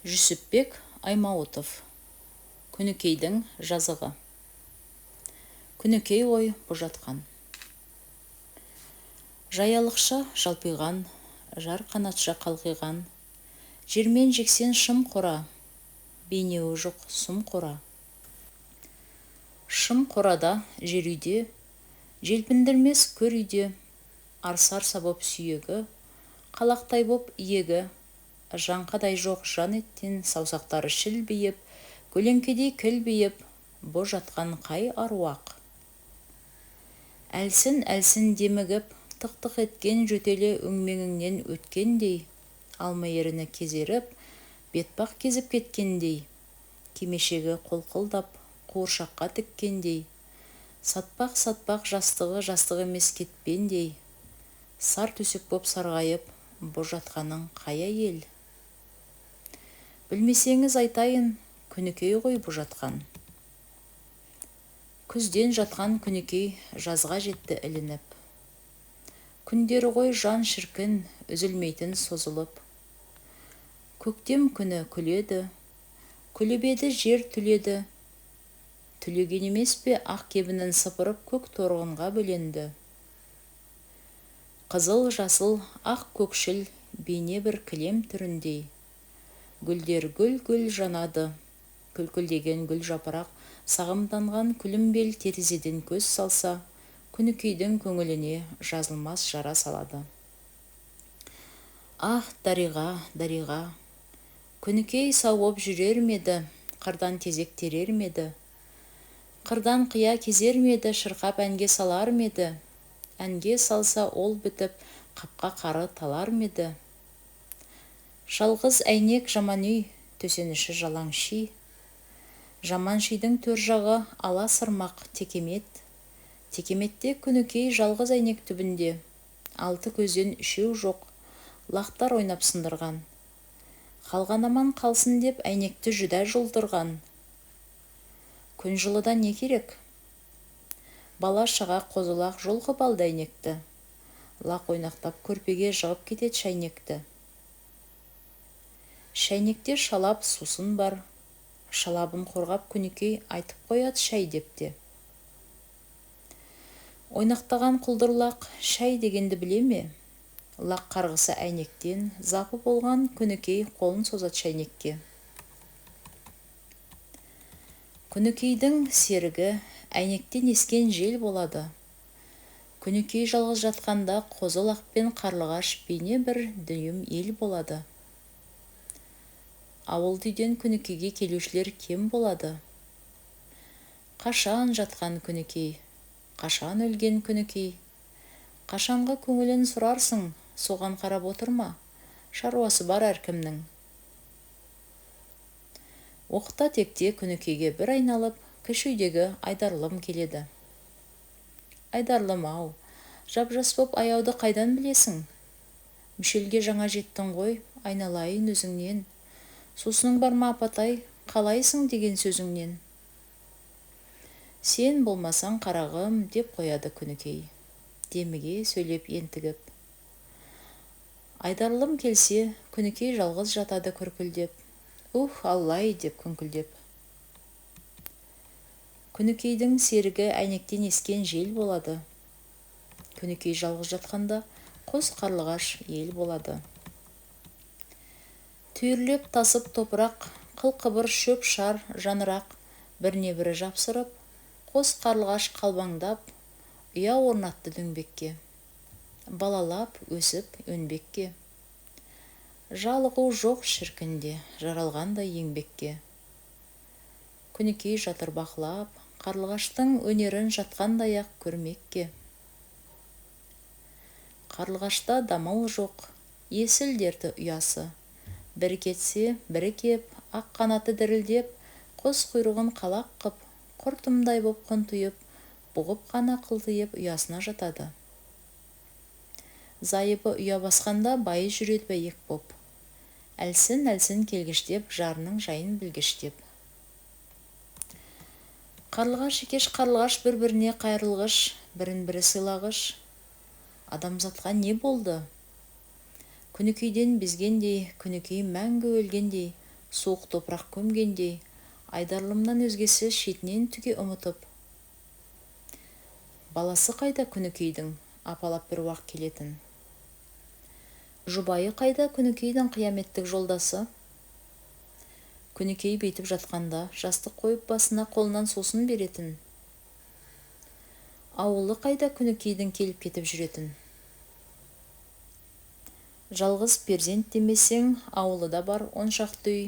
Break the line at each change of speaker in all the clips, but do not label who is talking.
Жүсіпбек Аймауытов. Күнікейдің жазығы. Күнікей ғой бұ жатқан. Жаялықша жалпиған, жар қанатша қалқиған, жермен-жексен шым қора, бейнеуі жоқ сұм қора. Шым қорада, жер үйде, желпіндірмес көр үйде, арса-арса боп сүйегі, қалақтай боп иегі, жаңқадай жоқ жан еттен саусақтары шілбиіп, көлеңкедей кілбиіп, бұ жатқан қай аруақ? Әлсін-әлсін демігіп, тық-тық еткен жөтелі өңмеңіңнен өткендей, алма еріні кезеріп, бетпақ кезіп кеткендей, кимешегі қолқылдап, қуыршаққа тіккендей, сатпақ-сатпақ жастығы жастық емес кетпендей, сар төсек боп сарғайып, бұ жатқаның қай әйел? Білмесеңіз айтайын, Күнікей ғой бұ жатқан. Күзден жатқан Күнікей жазға жетті ілініп. Күндері ғой жан шіркін, үзілмейтін созылып. Көктем күні күледі, күліп еді жер түледі. Түлеген емес пе, ақ кебінін сыпырып көк торғынға бөленді. Қызыл, жасыл, ақ көкшіл бейне бір кілем түріндей. Гүлдер гүл-гүл жанады, күлкілдеген гүл жапырақ, сағымданған күлімбел терезеден көз салса, Күнікейдің көңіліне жазылмас жара салады. Ах, дариға, дариға! Күнікей сау боп жүрер ме еді, қырдан тезек терер ме еді? Қырдан қия кезер ме еді, шырқап әнге салар ма еді? Әнге салса ол бітіп, қапқа қары талар ма еді? Жалғыз әйнек жаман үй, төсеніші жалаң ши. Жаман шидің төр жағы ала сырмақ текемет. Текеметте Күнікей жалғыз әйнек түбінде. Алты көзден үшеу жоқ, лақтар ойнап сындырған. Қалған аман қалсын деп әйнекті жүдә жұлдырған. Күн жылыда не керек? Бала-шаға қозы-лақ жұлқып алды әйнекті. Лақ ойнақтап көрпеге жығып кетеді шәйнекті. Шәйнекте шалап сусын бар. Шалабын қорғап Күнікей айтып қояды шәй деп те. Ойнақтаған құлдыр лақ шәй дегенді біле ме? Лақ қарғысы әйнектен, запы болған Күнікей қолын созады шәйнекке. Күнікейдің серігі әйнектен ескен жел болады. Күнікей жалғыз жатқанда қозы лақ пен қарлығаш бейне бір дүйім ел болады. Ауылды үйден Күнікейге келушілер кем болады. Қашан жатқан Күнікей, қашан өлген Күнікей? Қашанғы көңілін сұрарсың, соған қарап отырма, шаруасы бар әркімнің. Оқта-текте Күнікейге бір айналып, кіші үйдегі Айдарлым келеді. Айдарлым-ау, жап-жас боп аяуды қайдан білесің? Мүшелге жаңа жеттің ғой, айналайын өзіңнен. Сусының бар ма, апатай, қалайсың деген сөзіңнен? Сен болмасаң, қарағым, деп қояды Күнікей, деміге сөйлеп ентігіп. Айдарлым келсе, Күнікей жалғыз жатады күркілдеп. Ух, аллай деп күңкілдеп. Күнікейдің серігі әйнектен ескен жел болады. Күнікей жалғыз жатқанда қос қарлығаш ел болады. Түйірлеп тасып топырақ, қыл-қыбыр шөп-шар жанырақ, біріне-бірі жапсырып, қос қарлығаш қалбаңдап, ұя орнатты дөңбекке. Балалап өсіп өнбекке. Жалығу жоқ шіркінде, жаралғандай еңбекке. Күнікей жатыр бақылап, қарлығаштың өнерін жатқандай-ақ көрмекке. Қарлығашта дамыл жоқ, есіл дерті ұясы. Бірі кетсе, бірі кеп, ақ қанаты дірілдеп, қос құйрығын қалақ қып, құртымдай боп құнтиып, бұғып қана қылтиып ұясына жатады. Зайыбы ұя басқанда байы жүреді бәйек боп. Әлсін-әлсін келгіштеп, жарының жайын білгіштеп. Қарлығаш екеш қарлығаш бір-біріне қайырылғыш, бірін-бірі сыйлағыш. Адамзатқа не болды? Күнікейден безгендей, Күнікей мәңгі өлгендей, Суық топырақ көмгендей, айдарлымнан өзгесі шетінен түге ұмытып. Баласы қайда Күнікейдің, апалап бір уақ келетін? Жұбайы қайда Күнікейдің қияметтік жолдасы? Күнікей бүйтіп жатқанда, жастық қойып басына қолынан сусын беретін. Ауылы қайда Күнікейдің келіп кетіп жүретін? Жалғыз перзент демесең, ауылы да бар он шақты үй,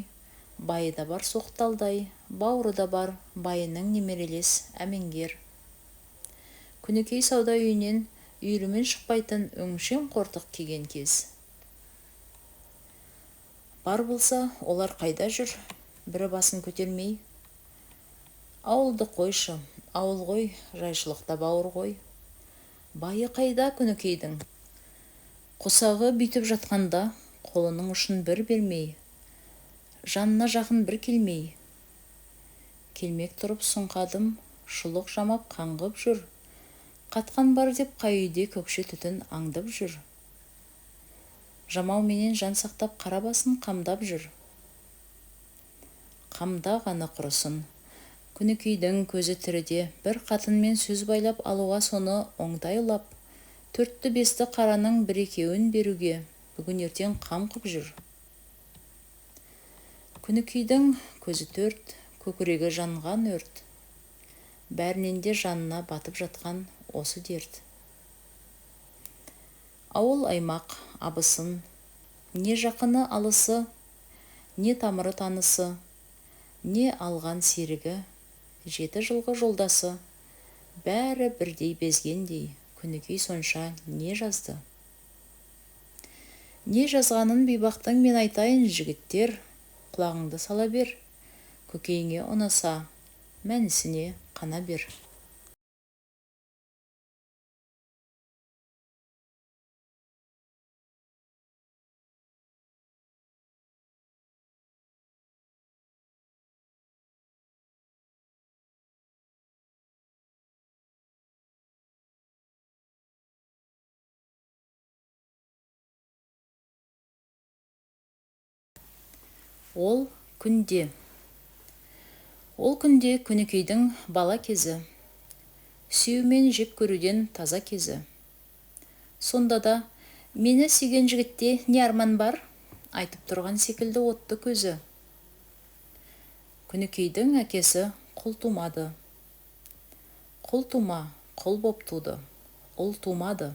байы да бар соқталдай, бауыры да бар байының немерелес әмеңгер. Күнікей сауда үйінен үйірімен шықпайтын өңшең қортық киген кез. Бар болса, олар қайда жүр, бірі басын көтермей? Ауылды қойшы, ауыл ғой, жайшылықта бауыр ғой. Байы қайда Күнікейдің? Қосағы бүйтіп жатқанда, қолының ұшын бір бермей, жанына жақын бір келмей. Келмек тұрып сұңқадым, шұлық жамап қаңғып жүр. Қатқан бар деп қай үйде көкше түтін аңдып жүр. Жамауменен жан сақтап қара басын қамдап жүр. Қамдағаны құрысын. Күнікейдің көзі тіріде бір қатынмен сөз байлап алуға соны оңтайлап, төртті-бесті қараның бір-екеуін беруге бүгін ертең қам қып жүр. Күнікейдің көзі төрт, көкірегі жанған өрт. Бәрінен де жанына батып жатқан осы дерт. Ауыл аймақ, абысын, не жақыны алысы, не тамыры танысы, не алған серігі, 7 жылғы жолдасы, бәрі бірдей безгендей, Күнікей сонша не жазды? Не жазғанын бейбақтың мен айтайын, жігіттер, құлағыңды сала бер, көкейіңе ұнаса, мәнісіне қана бер. Ол күнде. Ол күнде Күнікейдің бала кезі, сүю мен жек көруден таза кезі. Сонда да мені сүйген жігітте не арман бар, айтып тұрған секілді отты көзі. Күнікейдің әкесі құл тумады. Құл тума, құл боп туды, ұл тумады.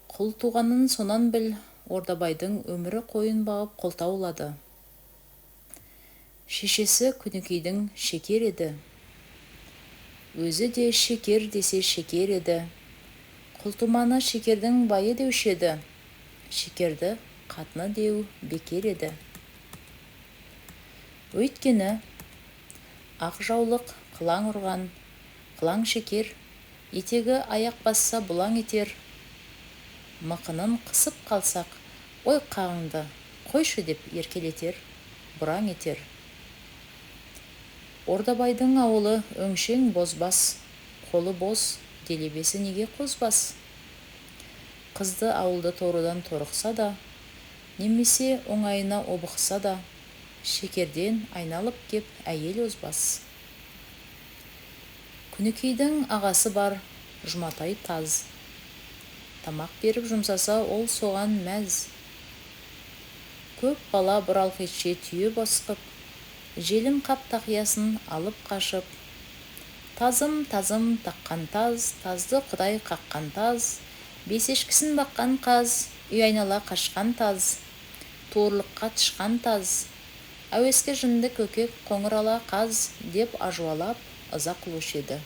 Құл туғанын сонан біл, Ордабайдың өмірі қойын бағып қолтаулады. Шешесі Күнікейдің шекер еді. Өзі де шекер десе шекер еді. Құлтуманы шекердің байы деуші еді. Шекерді қатыны деу бекер еді. Өйткені ақ жаулық қылаң ұрған, қылаң шекер, етегі аяқ басса бұлаң етер. Мықынын қысып қалсақ, ой қағыңды, қойшы деп еркелетер, бұраң етер. Ордабайдың ауылы өңшең бозбас, қолы бос, делебесі неге қозбас? Қызды ауылды торыдан торықса да, немесе оңайына обықса да, шекерден айналып кеп әйел озбас. Күнікейдің ағасы бар, Жұматай таз. Тамақ беріп жұмсаса, ол соған мәз. Көп бала бұралқы етше түйе басқып, желім қап тақиясын алып қашып, тазым, тазым, таққан таз, тазды құдай қаққан таз, бес ешкісін баққан қаз, үй айнала қашқан таз, туырлыққа тышқан таз, әуескі жынды көкек қоңыр ала қаз деп ажуалап ыза қылушы еді.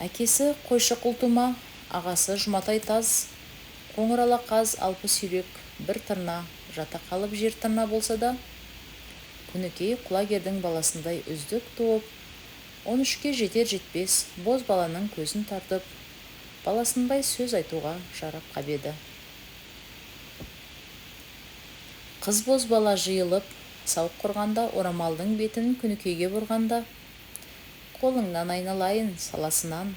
Әкесі қойшы Құлтума, ағасы Жұматай таз, қоңыр ала қаз 60 үйрек, бір тырна, жата қалып жер тырна болса да, Күнікей Құлагердің баласындай үздік туып, 13-ке жетер жетпес боз баланың көзін тартып, баласындай сөз айтуға жарап қап еді. Қыз боз бала жиылып, сауық құрғанда орамалдың бетін Күнікейге бұрғанда, қолыңнан айналайын саласынан,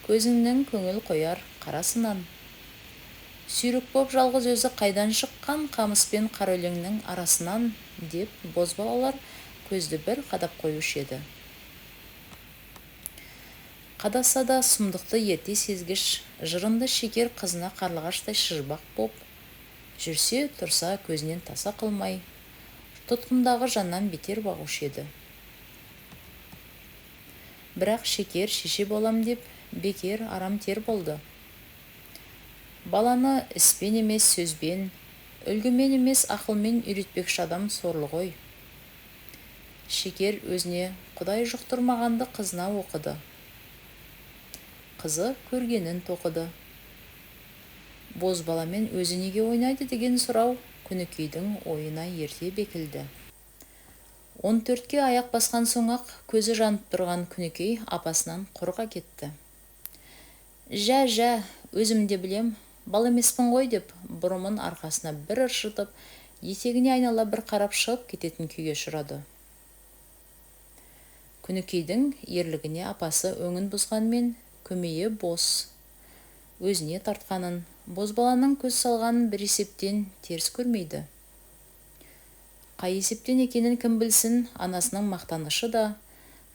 көзіңнің көңіл қояр қарасынан. Сүйрік боп жалғыз өзі қайдан шыққан қамыс пен қара өлеңнің арасынан деп бозбалалар көзді бір қадап қоюшы еді. Қадаса да сұмдықты ерте сезгіш, жырынды Шекер қызына қарлығаштай шыжбақ боп, жүрсе тұрса көзінен таса қылмай, тұтқындағы жаннан бетер бағушы еді. Бірақ Шекер шеше болам деп бекер арам тер болды. Баланы іспен емес сөзбен, үлгімен емес ақылмен үйретпекші адам сорлы ғой. Шекер өзіне Құдай жұқтырмағанды қызына оқыды. Қызы көргенін тоқыды. Бозбаламен өзі неге ойнайды деген сұрау Күнікейдің ойына ерте бекілді. 14-ке аяқ басқан соң-ақ көзі жанып тұрған Күнікей апасынан құрға кетті. Жә-жә, өзім де білем, бал емеспін ғой деп бұрымын арқасына бір ыршытып, етегіне айнала бір қарап шығып кететін күйге ұшырады. Күнікейдің ерлігіне апасы өңін бұзғанмен көмейі бос, өзіне тартқанын, бозбаланың көз салғанын бір есептен теріс көрмейді. Қай есептен екенін кім білсін, анасының мақтанышы да,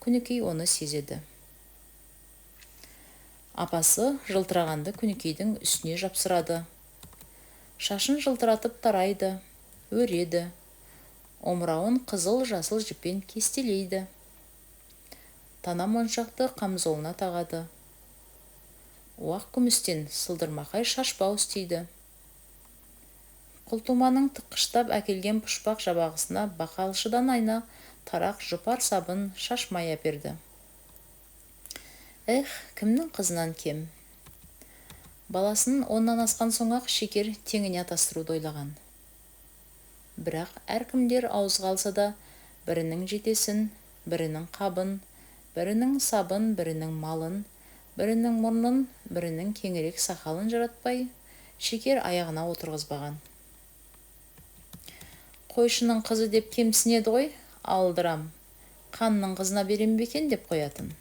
Күнікей оны сезеді. Апасы жылтырағанды Күнікейдің үстіне жапсырады. Шашын жылтыратып тарайды, өреді, омырауын қызыл-жасыл жіппен кестелейді. Тана моншақты қамзолына тағады. Уақ күмістен сылдырмақай шашбау істейді. Құлтуманың тыққыштап әкелген пұшпақ жабағысына бақалшыдан айна, тарақ, жұпар сабын, шашмай әперді. Эх, кімнің қызынан кем? Баласын 10-нан асқан соң-ақ Шекер теңіне атастыруды ойлаған. Бірақ әркімдер ауызға алса да, бірінің жетесін, бірінің қабын, бірінің сабын, бірінің малын, бірінің мұрнын, бірінің кеңірек сақалын жаратпай, Шекер аяғына отырғызбаған. Қойшының қызы деп кемсінеді ғой, алдырам, қанның қызына берем бе екен деп қоятын.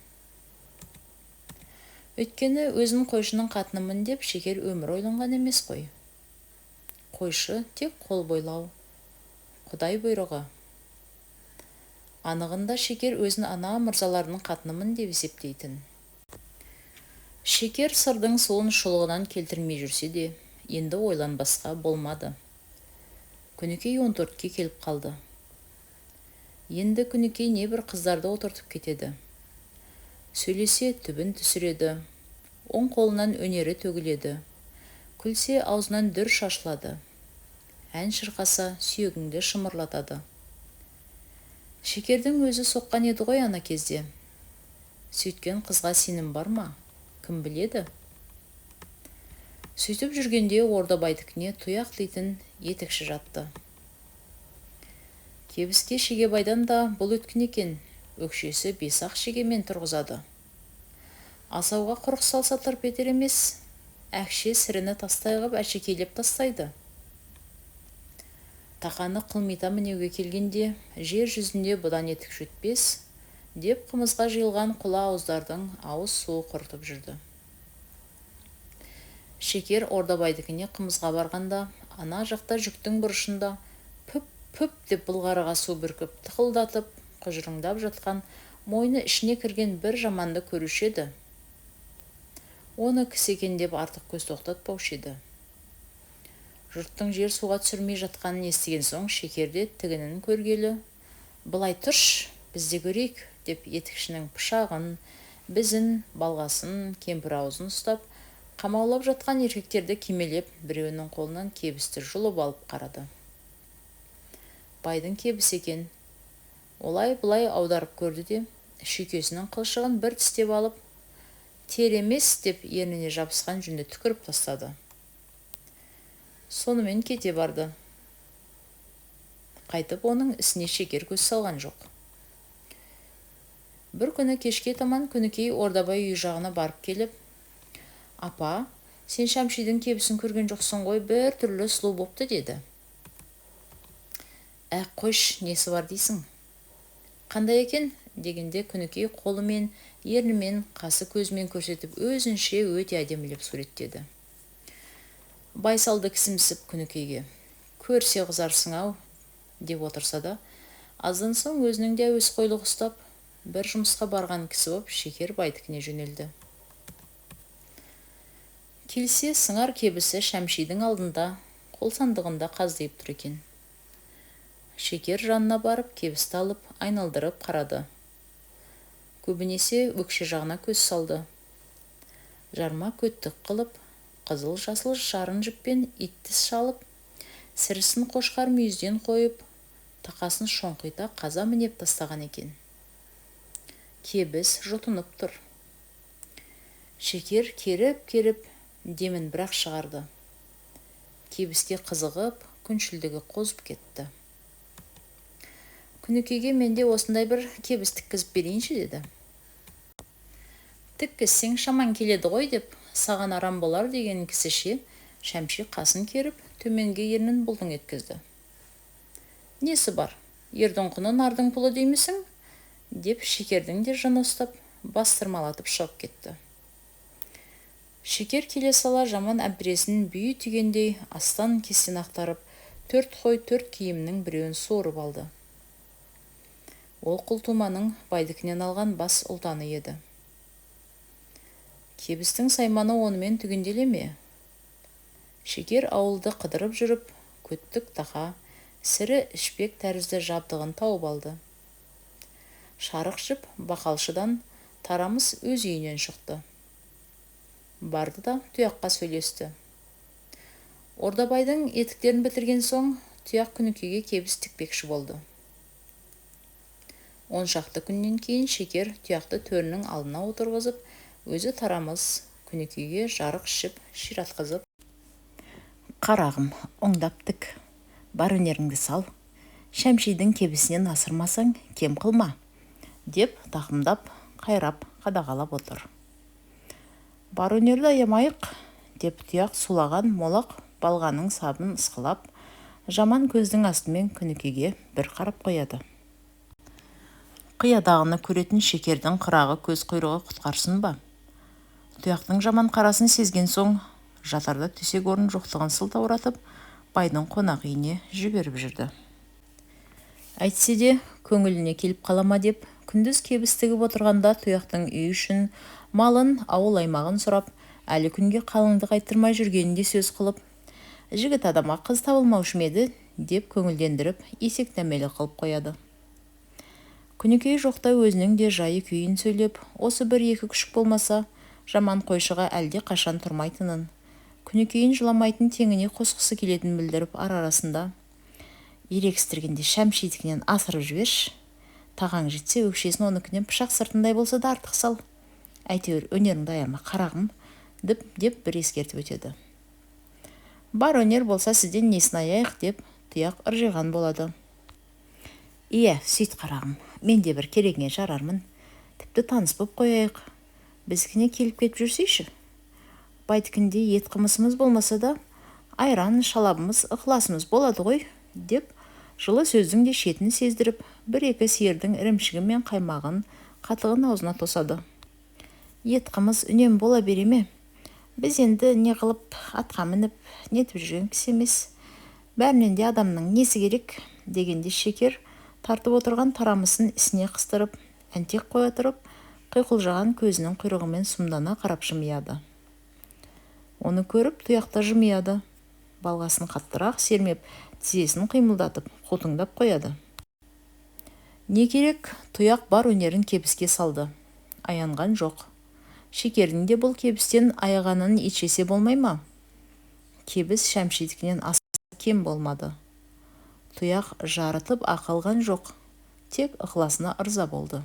Өйткені өзін қойшының қатынымын деп Шекер өмір ойланған емес қой. Қойшы тек қол бойлау, Құдай бұйрығы. Анығында Шекер өзін ана мырзаларының қатынымын деп есептейтін. Шекер сырдың суын шұлығынан келтірмей жүрсе де, енді ойланбасқа болмады. Күнікей 14-ке келіп қалды. Енді Күнікей небір қыздарды отыртып кетеді. Сөйлесе түбін түсіреді, оң қолынан өнері төгіледі, күлсе аузынан дүр шашылады, ән шырқаса сүйегіңді шымырлатады. Шекердің өзі соққан еді ғой ана кезде. Сөйткен қызға сенім бар ма? Кім біледі? Сөйтіп жүргенде Ордабайдікіне тұяқ дейтін етікші жатты. Кебіске Шегебайдан да бұл өткен екен, өкшесі 5-ақ шегемен тұрғызады. Асауға құрық салса тырп етер емес, әкше сіріні тастай қып әшекейлеп тастайды. Тақаны қылмита мінеуге келгенде, жер жүзінде бұдан етікші өтпес, деп қымызға жиылған құла ауыздардың ауыз суы құртып жүрді. Шекер Ордабайдікіне қымызға барғанда, ана жақта жүктің бұрышында пүп-пүп деп былғарыға су бүркіп, тықылдатып, құжырыңдап жатқан мойны ішіне кірген бір жаманды көруші еді. Оны кісі екен деп артық көз тоқтатпаушы еді. Жұрттың жер суға түсірмей жатқанын естіген соң Шекер де тігінін көргелі, «Былай тұрш, біз де көрейік», деп етікшінің пышағын, бізін, балғасын, кемпір аузын ұстап, қамаулап жатқан еркектерді кимелеп, біреуінің қолынан кебісті жұлып алып қарады. Байдың кебісі екен. Олай-бұлай аударып көрді де, шүйкесінің қылшығын бір тістеп алып, тер емес деп ерніне жабысқан жүнді түкіріп тастады. Сонымен кете барды. Қайтып оның ісіне Шекер көз салған жоқ. Бір күні кешке таман Күнікей Ордабай үй жағына барып келіп, «Апа, сен Шәмшидің кебісін көрген жоқсың ғой, бір түрлі сұлу бопты», деді. «Ә, қойш, несі бар дейсің?» «Қандай екен?» дегенде Күнікей қолымен, ернімен, қасы көзімен көрсетіп, өзінше өте әдемілеп суреттеді. Байсалды кісімсіп Күнікейге: «Көрсе қызарсың-ау», – деп отырса да, аздан соң өзінің де әуесқойлығы ұстап, бір жұмысқа барған кісі боп Шекер байдікіне жөнелді. Келсе, сыңар кебісі Шәмшидің алдында, қолсандығында қаздиып тұр екен. Шекер жанына барып, кебісті алып, айналдырып қарады. Көбінесе өкше жағына көз салды. Жарма көттік қылып, қызыл-жасыл жарын жіппен ит тіс шалып, сірісін қошқар мүйізден қойып, тақасын шоңқита қаза мінеп тастаған екен. Кебіс жұтынып тұр. Шекер керіп-керіп демін бір-ақ шығарды. Кебіске қызығып, күншілдігі қозып кетті. Күнікейге: «Мен де осындай бір кебіс тіккізіп берейінші», – деді. «Тіккізсең, шамаң келеді ғой», – деп, саған арам болар деген кісіше Шәмши қасын керіп, төменгі ернін бұлтың еткізді. «Несі бар, ердің құны нардың пұлы деймісің?» – деп, Шекердің де жыны ұстап, бастырмалатып шығып кетті. Шекер келе сала жаман әбдіресін бүй түйгендей астан-кестен ақтарып, төрт қой, төрт киімнің біреуін суырып алды. Ол Құлтуманың байдікінен алған бас ұлтаны еді. Кебістің сайманы онымен түгенделе ме? Шекер ауылды қыдырып жүріп, көттік тақа, сірі ішпек тәрізді жабдығын тауып алды. Шарық жіп бақалшыдан тарамыс өз үйінен шықты. Барды да Тұяққа сөйлесті. Ордабайдың етіктерін бітірген соң, Тұяқ Күнікейге кебіс тікпекші болды. 10 шақты күннен кейін Шекер Тұяқты төрінің алдына отырғызып, өзі тарамыс Күнікейге жарық жіп ширатқызып: «Қарағым, оңдап тік, бар өнеріңді сал, Шәмшидің кебісінен асырмасаң, кем қылма», – деп тақымдап қайрап қадағалап отыр. «Бар өнерді аямайық», – деп, Тұяқ сулаған молақ балғаның сабын ысқылап, жаман көздің астымен Күнікейге бір қарап қояды. Қиядағыны көретін Шекердің қырағы көз құйрығы құтқарсын ба? Тұяқтың жаман қарасын сезген соң, жатарда төсек орын жоқтығын сылтауратып, байдың қонақ үйіне жіберіп жүрді. Әйтсе де, көңіліне келіп қала ма деп, күндіз кебіс тігіп отырғанда Тұяқтың үй ішін, малын, ауыл-аймағын сұрап, әлі күнге қалыңдық айттырмай жүргенін де сөз қылып, «Жігіт адамға қыз табылмаушы ма еді?» деп көңілдендіріп, есек дәмелі қылып қояды. Күнікей жоқта өзінің де жайы-күйін сөйлеп, осы бір-екі күшік болмаса, жаман қойшыға әлде қашан тұрмайтынын, Күнікейін жыламайтын теңіне қосқысы келетінін білдіріп, ара-арасында: «Ерегістіргенде Шәмшидікінен асырып жіберші, тағаң жетсе, өкшесін оныкінен пышақ сыртындай болса да артық сал, әйтеуір өнеріңді аяма, қарағым», – деп бір ескертіп өтеді. «Бар өнер болса, сізден несін аяйық?» – деп, Тұяқ ыржиған болады. «Иә, сөйт, қарағым, мен де бір керегіңе жарармын. Тіпті таныс боп қояйық, біздікіне келіп-кетіп жүрсейші. Байдікінде ет қымысымыз болмаса да, айран шалабымыз, ықыласымыз болады ғой», – деп, жылы сөздің де шетін сездіріп, бір-екі сиырдың ірімшігі мен қаймағын, қатығын аузына тосады. «Ет қымыз үнемі бола бере ме? Біз енді не қылып атқа мініп нетіп жүрген кісі емес. Бәрінен де адамның несі керек?» – дегенде, Шекер тартып отырған тарамысын ісіне қыстырып, әнтек қоя тұрып, құйқылжыған көзінің құйрығымен сұмдана қарап жымияды. Оны көріп, Тұяқ та жымияды. Балғасын қаттырақ сермеп, тізесін қимылдатып, қутыңдап қояды. Не керек, Тұяқ бар өнерін кебіске салды. Аянған жоқ. Шекердің де бұл кебістен аяғанын ет жесе болмай ма? Кебіс Шәмшидікінен аса кем болмады. Тұяқ жарытып ақы алған жоқ, тек ықыласына ырза болды.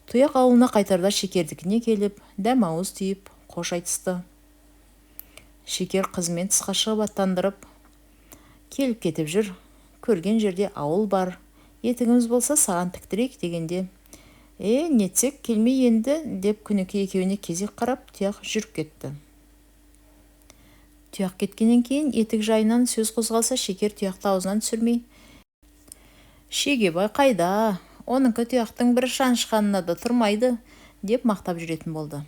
Тұяқ ауылына қайтарда Шекердікіне келіп, дәм ауыз тиіп, қош айтысты. Шекер қызымен тысқа шығып аттандырып: «Келіп кетіп жүр, көрген жерде ауыл бар, етігіміз болса, саған тіктірейік», – дегенде, «Е, нетсек келмей енді», – деп, Күнікей екеуіне кезек қарап, Тұяқ жүріп кетті. Тұяқ кеткеннен кейін етік жайынан сөз қозғалса, Шекер Тұяқты аузынан түсірмей: «Шегебай қайда, оныкі Тұяқтың бір шанышқанына да тұрмайды», – деп мақтап жүретін болды.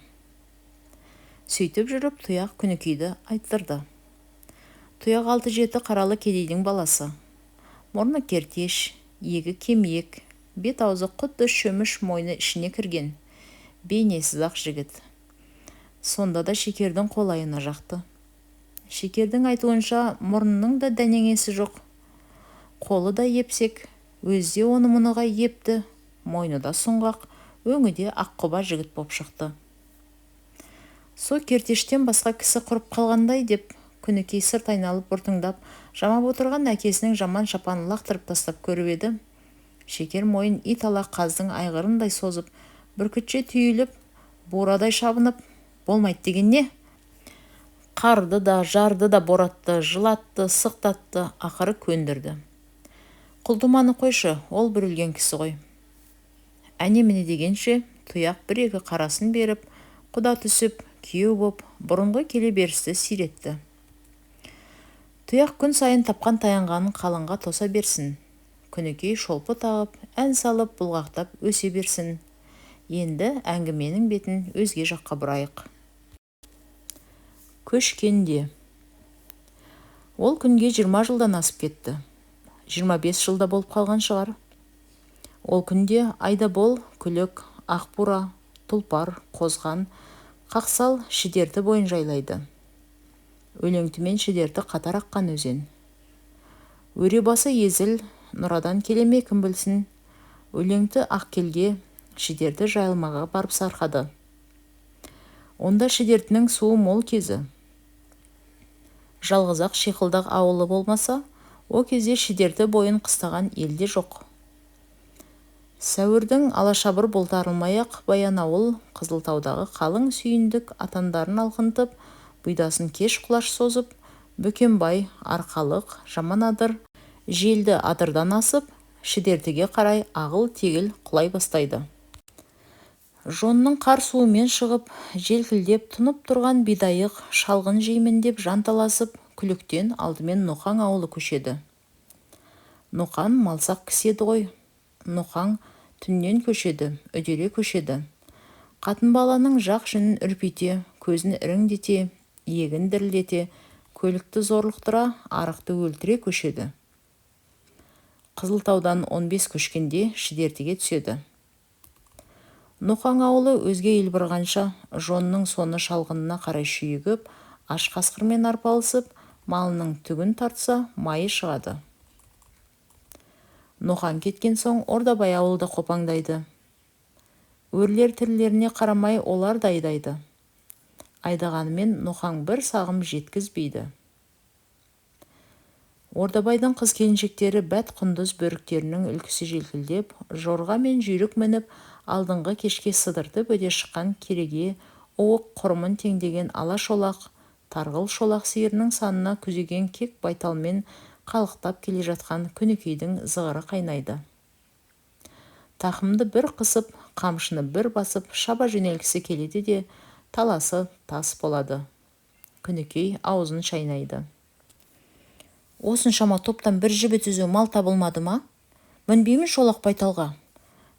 Сөйтіп жүріп Тұяқ Күнікейді айттырды. Тұяқ алты-жеті қаралы кедейдің баласы. Мұрны кертеш, иегі кемиек, бет-аузы құдды шөміш мойны ішіне кірген, бейнесіз-ақ жігіт. Сонда да Шекердің қолайына жақты. Шекердің айтуынша, мұрнының да дәнеңесі жоқ. Қолы да епсек, өзі де оны-мұныға епті, мойны да сұңғақ, өңі де аққұба жігіт боп шықты. Со кертештен басқа кісі құрып қалғандай деп Күнікей сырт айналып бұртыңдап, жамап отырған әкесінің жаман шапанын лақтырып тастап көріп еді. Шекер мойын ит ала қаздың айғырындай созып, бүркітше түйіліп, бурадай шабынып, болмайды деген не? Қарды да, жарды да боратты, жылатты, сықтатты, ақыры көндірді. Құлтуманы қойшы, ол бір өлген кісі ғой. Әне-міне дегенше, Тұяқ бір-екі қарасын беріп, құда түсіп, күйеу боп, бұрынғы келе берісті сиретті. Тұяқ күн сайын тапқан таянғанын қалыңға тоса берсін. Күнікей шолпы тағып, ән салып, бұлғақтап өсе берсін. Енді әңгіменің бетін өзге жаққа бұрайық. Көшкенде. Ол күнге 20 жылдан асып кетті. 25 жылда болып қалған шығар. Ол күнде Айдабол, Күлік, Ақбура, Тұлпар, Қозған, Қақсал Шідерті бойын жайлайды. Өлеңтімен Шідерті қатар аққан өзен. Өре басы Езіл, Нұрадан келе ме кім білсін, Өлеңті Ақкелге, Шідерті жайылмаға барып сарқады. Онда Шідертінің суы мол кезі. Жалғыз-ақ Шиқылдақ ауылы болмаса, о кезде Шідерті бойын қыстаған елде жоқ. Сәуірдің алашабыр бұлты арылмай-ақ Баянауыл Қызылтаудағы қалың сүйіндік атандарын алқынтып, бұйдасын кеш құлаш созып, Бөкенбай, Арқалық, Жаман адыр, желді адырдан асып, Шідертіге қарай ағыл-тегіл құлай бастайды. Жонның қар суымен шығып, желкілдеп тұнып тұрған бидайық шалғын жеймін деп жанталасып, Күліктен алдымен Ноқаң ауылы көшеді. Ноқан малсақ кісі еді ғой. Ноқаң түннен көшеді, үдере көшеді. Қатын-баланың жақ жүнін үрпите, көзін іріңдете, иегін дірілдете, көлікті зорлықтыра, арықты өлтіре көшеді. Қызылтаудан 15 көшкенде Шідертіге түседі. Ноқаң ауылы өзге ел бұрғанша, жонның соны шалғынына қарай шүйігіп, аш қасқырмен арпалысып, малының түгін тартса, майы шығады. Ноқаң кеткен соң Ордабай ауылы да қопаңдайды. Өрлер тірілеріне қарамай олар да айдайды. Айдағанымен Ноқаң бір сағым жеткізбейді. Ордабайдың қыз-келіншектері бәт құндыз бөріктерінің үлкісі желкілдеп, жорға мен жүйрік мініп, алдыңғы кешке сыдыртып өте шыққан кереге, уық құрымын теңдеген ала шолақ, тарғыл шолақ сиырының санына күзеген кек байталмен қалықтап келе жатқан Күнікейдің зығыры қайнайды. Тақымды бір қысып, қамшыны бір басып, шаба жөнелгісі келеді де, таласы тас болады. Күнікей аузын шайнайды. Осыншама топтан бір жібі түзу мал табылмады ма? Мінбеймін шолақ байталға,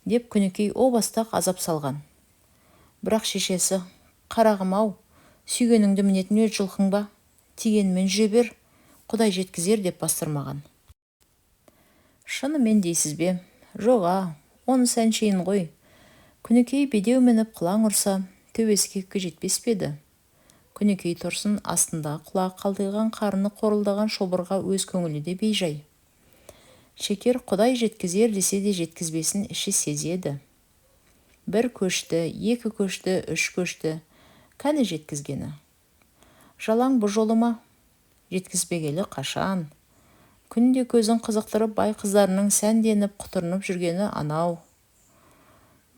деп Күнікей о баста азап салған. Бірақ шешесі, қарағым-ау, сүйгеніңді мінетін өз жылқың ба? Тигенімен жүре бер, Құдай жеткізер деп бастырмаған. Шынымен дейсіз бе? Жоға, онысы әншейін ғой. Күнікей бедеу мініп қылаң ұрса, төбесі кеккі жетпес пе еді? Күнікей тұрсын, астындағы құлағы қалдиған қарыны қорылдаған шобырға өз көңілі де бейжай. Шекер Құдай жеткізер десе де жеткізбесін іші сезеді. Бір көшті, екі көшті, үш көшті, кәні жеткізгені. Жалаң бұ жолы ма? Жеткізбегелі қашан? Күнде көзін қызықтырып бай қыздарының сәнденіп құтырынып жүргені анау.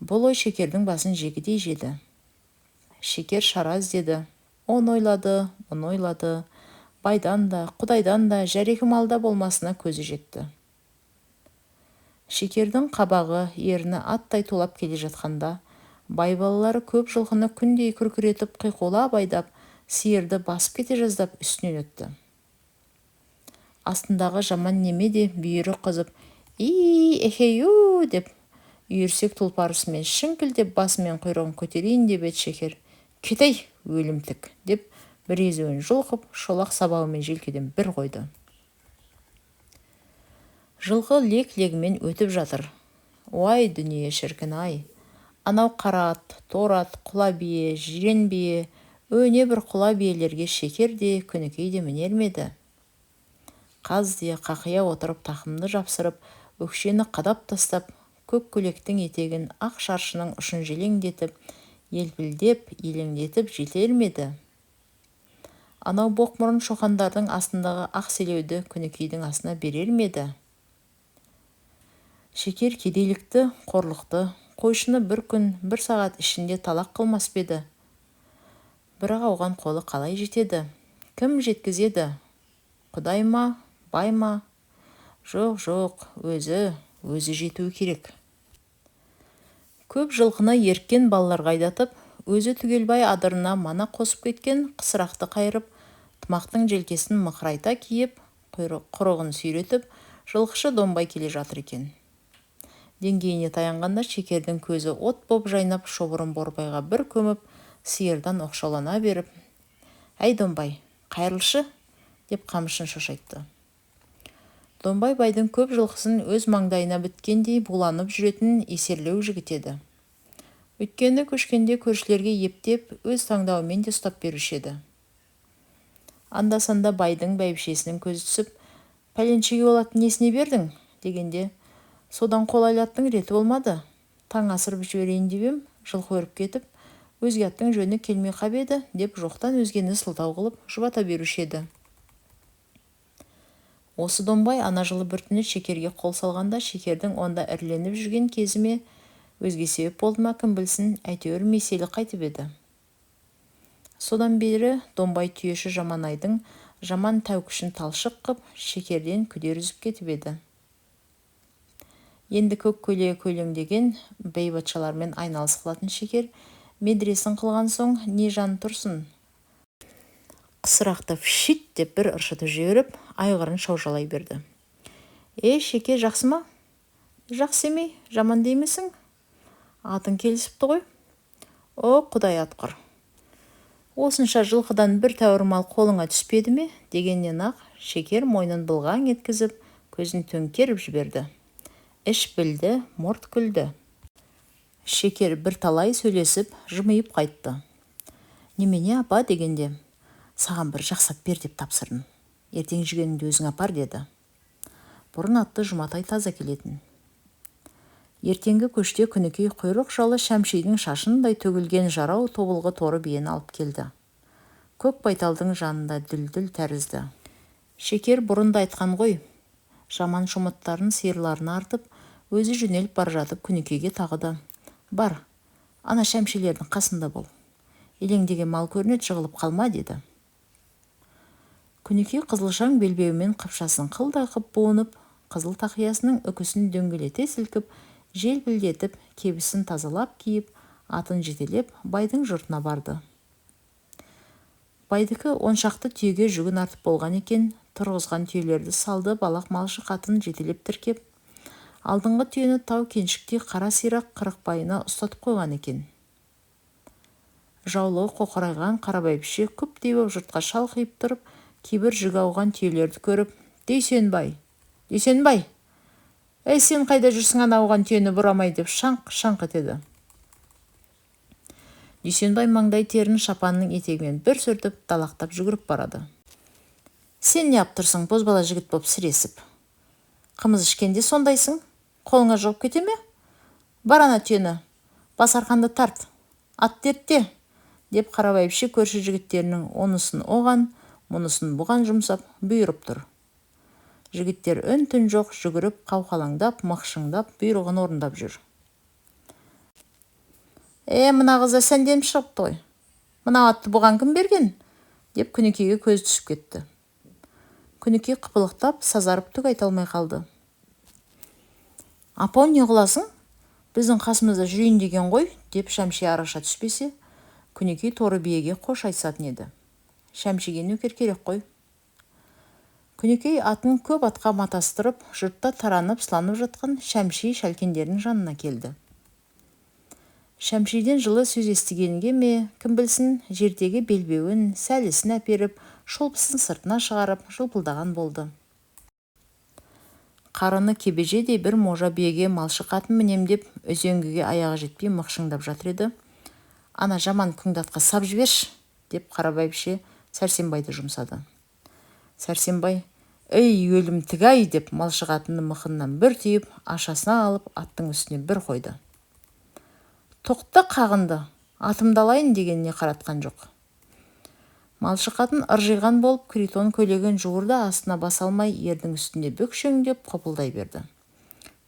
Бұл ой Шекердің басын жегідей жеді. Шекер шара іздеді. Оны ойлады, мұны ойлады. Байдан да, Құдайдан да, жәрекі малда болмасына көзі жетті. Шекердің қабағы ерні аттай тулап келе жатқанда, бай балалары көп жылқыны күндей күркіретіп қиқулап айдап, сиырды басып кете жаздап үстінен өтті. Астындағы жаман неме де бүйірі қызып, «И, эхей-у!» деп үйірсек тұлпарысымен шіңкілдеп басы мен құйрығын көтерейін деп еді Шекер. Кет-ай, өлімтік, деп бір езуін жұлқып, шолақ сабауымен желкеден бір қойды. Жылқы лек-легімен өтіп жатыр. Уай, дүние шіркін-ай! Анау қара ат, торы ат, құла бие, жирен бие, өне бір құла биелерге Шекер де, Күнікей де мінер ме еді? Қаздия қақия отырып тақымды жапсырып, өкшені қадап тастап, көк көйлектің етегін ақ шаршының ұшын желеңдетіп, елпілдеп, елеңдетіп жетер ме еді? Анау боқмұрын шоқандардың астындағы ақ селеуді Күнікейдің асына берер ме еді? Шекер кедейлікті, қорлықты, қойшыны бір күн, бір сағат ішінде талақ қылмас па еді? Бірақ оған қолы қалай жетеді? Кім жеткізеді? Құдай ма, бай ма? Жоқ, жоқ, өзі, өзі жетуі керек. Көп жылқыны еріккен балаларға айдатып, өзі Түгелбай адырына мана қосып кеткен қысырақты қайырып, тымақтың желкесін мықырайта киіп, құрығын сүйретіп, жылқышы Домбай келе жатыр екен. Деңгейіне таянғанда Шекердің көзі от боп жайнап, шоғырын борбайға бір көміп, сиырдан оқшаулана беріп, «Әй, Домбай, қайырылшы!» деп қамшысын шошайтты. Домбай байдың көп жылқысын өз маңдайына біткендей буланып жүретін есерлеу жігіт еді. Өйткені көшкенде көршілерге ептеп, өз таңдауымен де ұстап беруші еді. Анда-санда байдың бәйбішесінің көзі түсіп, «Пәленшеге ол атын несіне бердің?» дегенде, «Содан қолайлы аттың реті болмады. Таң асырып жіберейін деп ем, жылқы өріп кетіп, өзге аттың жөні келмей қап еді», деп жоқтан өзгені сылтау қылып жұбата беруші еді. Осы Домбай ана жылы бір түні Шекерге қол салғанда Шекердің онда іріленіп жүрген кезі ме, өзге себеп болды ма, кім білсін, әйтеуір меселі қайтып еді. Содан бері Домбай түйеші Жаманайдың жаман тәукішін талшық қып, Шекерден күдер үзіп кетіп еді. Енді көк көйлегі көйлеңдеген бәйбатшалармен айналыс қылатын Шекер медресін қылған соң не жан тұрсын? Қысырақты фшит деп бір ыршытып жіберіп, айғырын шаужалай берді. «Е, Шеке, жақсы ма?» «Жақсы емей, жаман деймісің? Атың келісіпті ғой». «О, құдай атқыр! Осынша жылқыдан бір тәуір мал қолыңа түспеді ме?» дегеннен-ақ Шекер мойнын былғаң еткізіп, көзін төңкеріп жіберді. Іш білді, мұрт күлді. Шекер бірталай сөйлесіп, жымиып қайтты. «Немене, апа?» дегенде, «Саған бір жақсы ат бер деп тапсырдым. Ертең жүгеніңді өзің апар», деді. Бұрын атты Жұматай таза келетін. Ертеңгі көште Күнікей құйрық жалы Шәмшидің шашындай төгілген жарау тобылғы торы биені алып келді. Көк байталдың жанында дүлдүл тәрізді. Шекер бұрын да айтқан ғой. Жаман шомыттарын сиырларына артып, өзі жөнеліп бара жатып Күнікейге тағы да, «Бар, ана Шәмшилердің қасында бол. Елеңдеген мал көрінеді, жығылып қалма», деді. Күнікей қызылшаң белбеуімен қыпшасын қылдай қып буынып, қызыл тақиясының үкісін дөңгелете сілкіп, желпілдетіп, кебісін тазалап киіп, атын жетелеп, байдың жұртына барды. Байдікі он шақты түйеге жүгін артып болған екен, тұрғызған түйелерді салды балақ малшы қатын жетелеп тіркеп, алдыңғы түйені тау кеншіктей қара сирақ Қырықбайына ұстатып қойған екен. Жаулығы қоқырайған қара бәйбіше күптей боп жұртқа шалқиып тұрып, кейбір жүгі ауған түйелерді көріп, «Дүйсенбай, Дүйсенбай, әй, сен қайда жүрсің ана ауған түйені бұрамай?» деп шаңқ-шаңқ етеді. Дүйсенбай маңдай терін шапанының етегімен бір сүртіп, далақтап жүгіріп барады. «Сен неғып тұрсың, бозбала жігіт боп сіресіп? Қымыз ішкенде сондайсың, қолыңа жұғып кете ме? Бар ана түйені, бас арқанды тарт, атты ертте!» деп қара бәйбіше көрші жігіттерінің онысын оған, мұнысын бұған жұмсап, бұйырып тұр. Жігіттер үн-түн жоқ жүгіріп, қауқалаңдап, мықшыңдап бұйрығын орындап жүр. «Е, мына қыз да сәнденіп шығыпты ғой. Мына атты бұған кім берген?» деп Күнікейге көзі түсіп кетті. Күнікей қыпылықтап, сазарып түк айта алмай қалды. «Апау, не қыласың? Біздің қасымызда жүрейін деген ғой», деп Шәмши араша түспесе, Күнікей торы биеге қош айтысатын еді. Шәмшиге нөкер керек қой. Күнікей атын көп атқа матастырып, жұртта таранып, сыланып жатқан Шәмши шәлкендердің жанына келді. Шәмшиден жылы сөз естігенге ме, кім білсін, жердегі белбеуін, сәлісін әперіп, шолпысын сыртына шығарып, жылпылдаған болды. Қарыны кебежедей бір можа биеге малшы қатын мінем деп үзеңгіге аяғы жетпей мықшыңдап жатыр еді. Ана жаман күңді атқа сап жіберші, деп қара бәйбіше Сәрсенбайды жұмсады. Сәрсенбай, «Ей, өлімтік-ай!» деп малшы қатынны мықынынан бір түйіп, ашасына алып, аттың үстіне бір қойды. Тоқта қағынды, атымды алайын дегеніне қаратқан жоқ. Малшы қатын ыржиған болып, критон көйлегін жуырда астына баса алмай, ердің үстінде бүкшеңдеп қопылдай берді.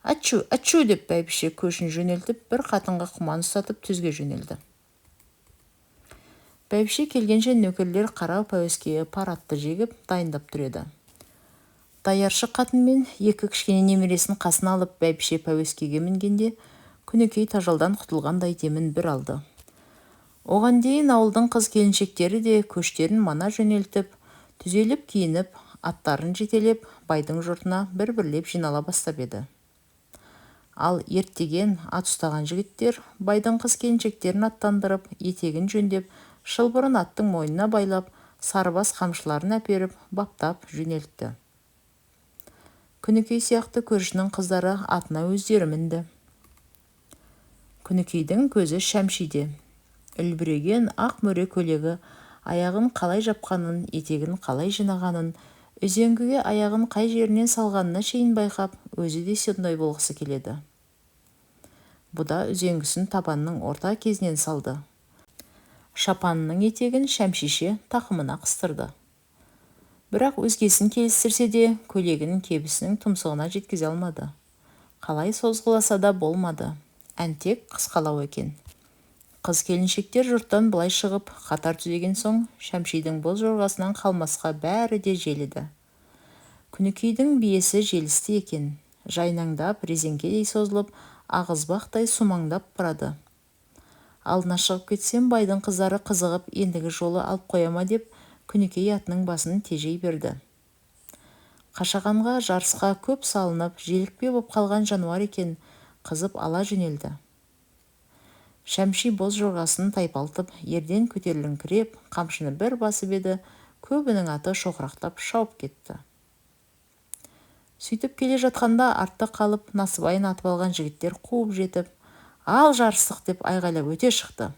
«Атшу, атшу!» деп бәйбіше көшін жөнелтіп, бір қатынға құман ұстатып түзге жөнелді. Бәйбіше келгенше нөкерлер қара пәуескеге пар атты жегіп, дайындап тұр еді. Даяршы қатын мен екі кішкене немересін қасына алып, бәйбіше пәуескеге мінгенде, Күнікей тажалдан құтылғандай демін бір алды. Оған дейін ауылдың қыз-келіншектері де көштерін мана жөнелтіп, түзеліп киініп, аттарын жетелеп, байдың жұртына бір-бірлеп жинала бастап еді. Ал ерттеген, ат ұстаған жігіттер байдың қыз-келіншектерін аттандырып, етегін жөндеп, шылбырын аттың мойнына байлап, сарыбас қамшыларын әперіп, баптап жөнелтті. Күнікей сияқты көршінің қыздары атына өздері мінді. Күнікейдің көзі Шәмшиде. Үлбіреген ақ мөре көйлегі аяғын қалай жапқанын, етегін қалай жинағанын, үзеңгіге аяғын қай жерінен салғанына шейін байқап, өзі де сондай болғысы келеді. Бұда үзеңгісін табанның орта кезінен салды. Шапанының етегін Шәмшише тақымына қыстырды. Бірақ өзгесін келістірсе де, көйлегін кебісінің тұмсығына жеткізе алмады. Қалай созғыласа да болмады. Әнтек қысқалау екен. Қыз-келіншектер жұрттан былай шығып, қатар түзеген соң, Шәмшидің боз жорғасынан қалмасқа бәрі де желіді. Күнікейдің биесі желісті екен. Жайнаңдап, резеңкедей созылып, ағызбақтай сумаңдап барады. Алдына шығып кетсем, байдың қыздары қызығып, ендігі жолы алып қоя ма деп, Күнікей атының басын тежей берді. Қашағанға жарысқа көп салынып, желікпе боп қалған жануар екен, қызып ала жөнелді. Шәмши боз жорғасын тайпалтып, ерден көтеріліңкіреп, қамшыны бір басып еді, көбінің аты шоқырақтап шауып кетті. Сөйтіп келе жатқанда артта қалып, насыбайын атып алған жігіттер қуып жетіп, «Ал жарыстық!» деп айғайлап өте шықты.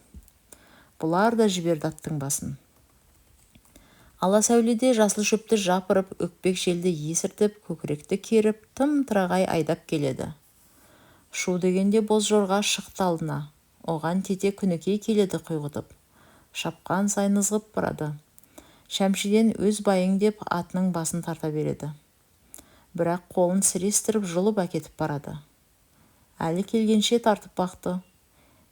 Бұлар да жіберді аттың басын. Ала сәуледе жасыл шөпті жапырып, өкпек желді есіртіп, көкіректі керіп, тым тырағай айдап келеді. Шу дегенде боз жорға шықты алдына. Оған тете Күнікей келеді құйғытып. Шапқан сайын ызғып барады. Шәмшиден өз байың деп атының басын тарта береді. Бірақ қолын сірестіріп жұлып әкетіп барады. Әлі келгенше тартып бақты.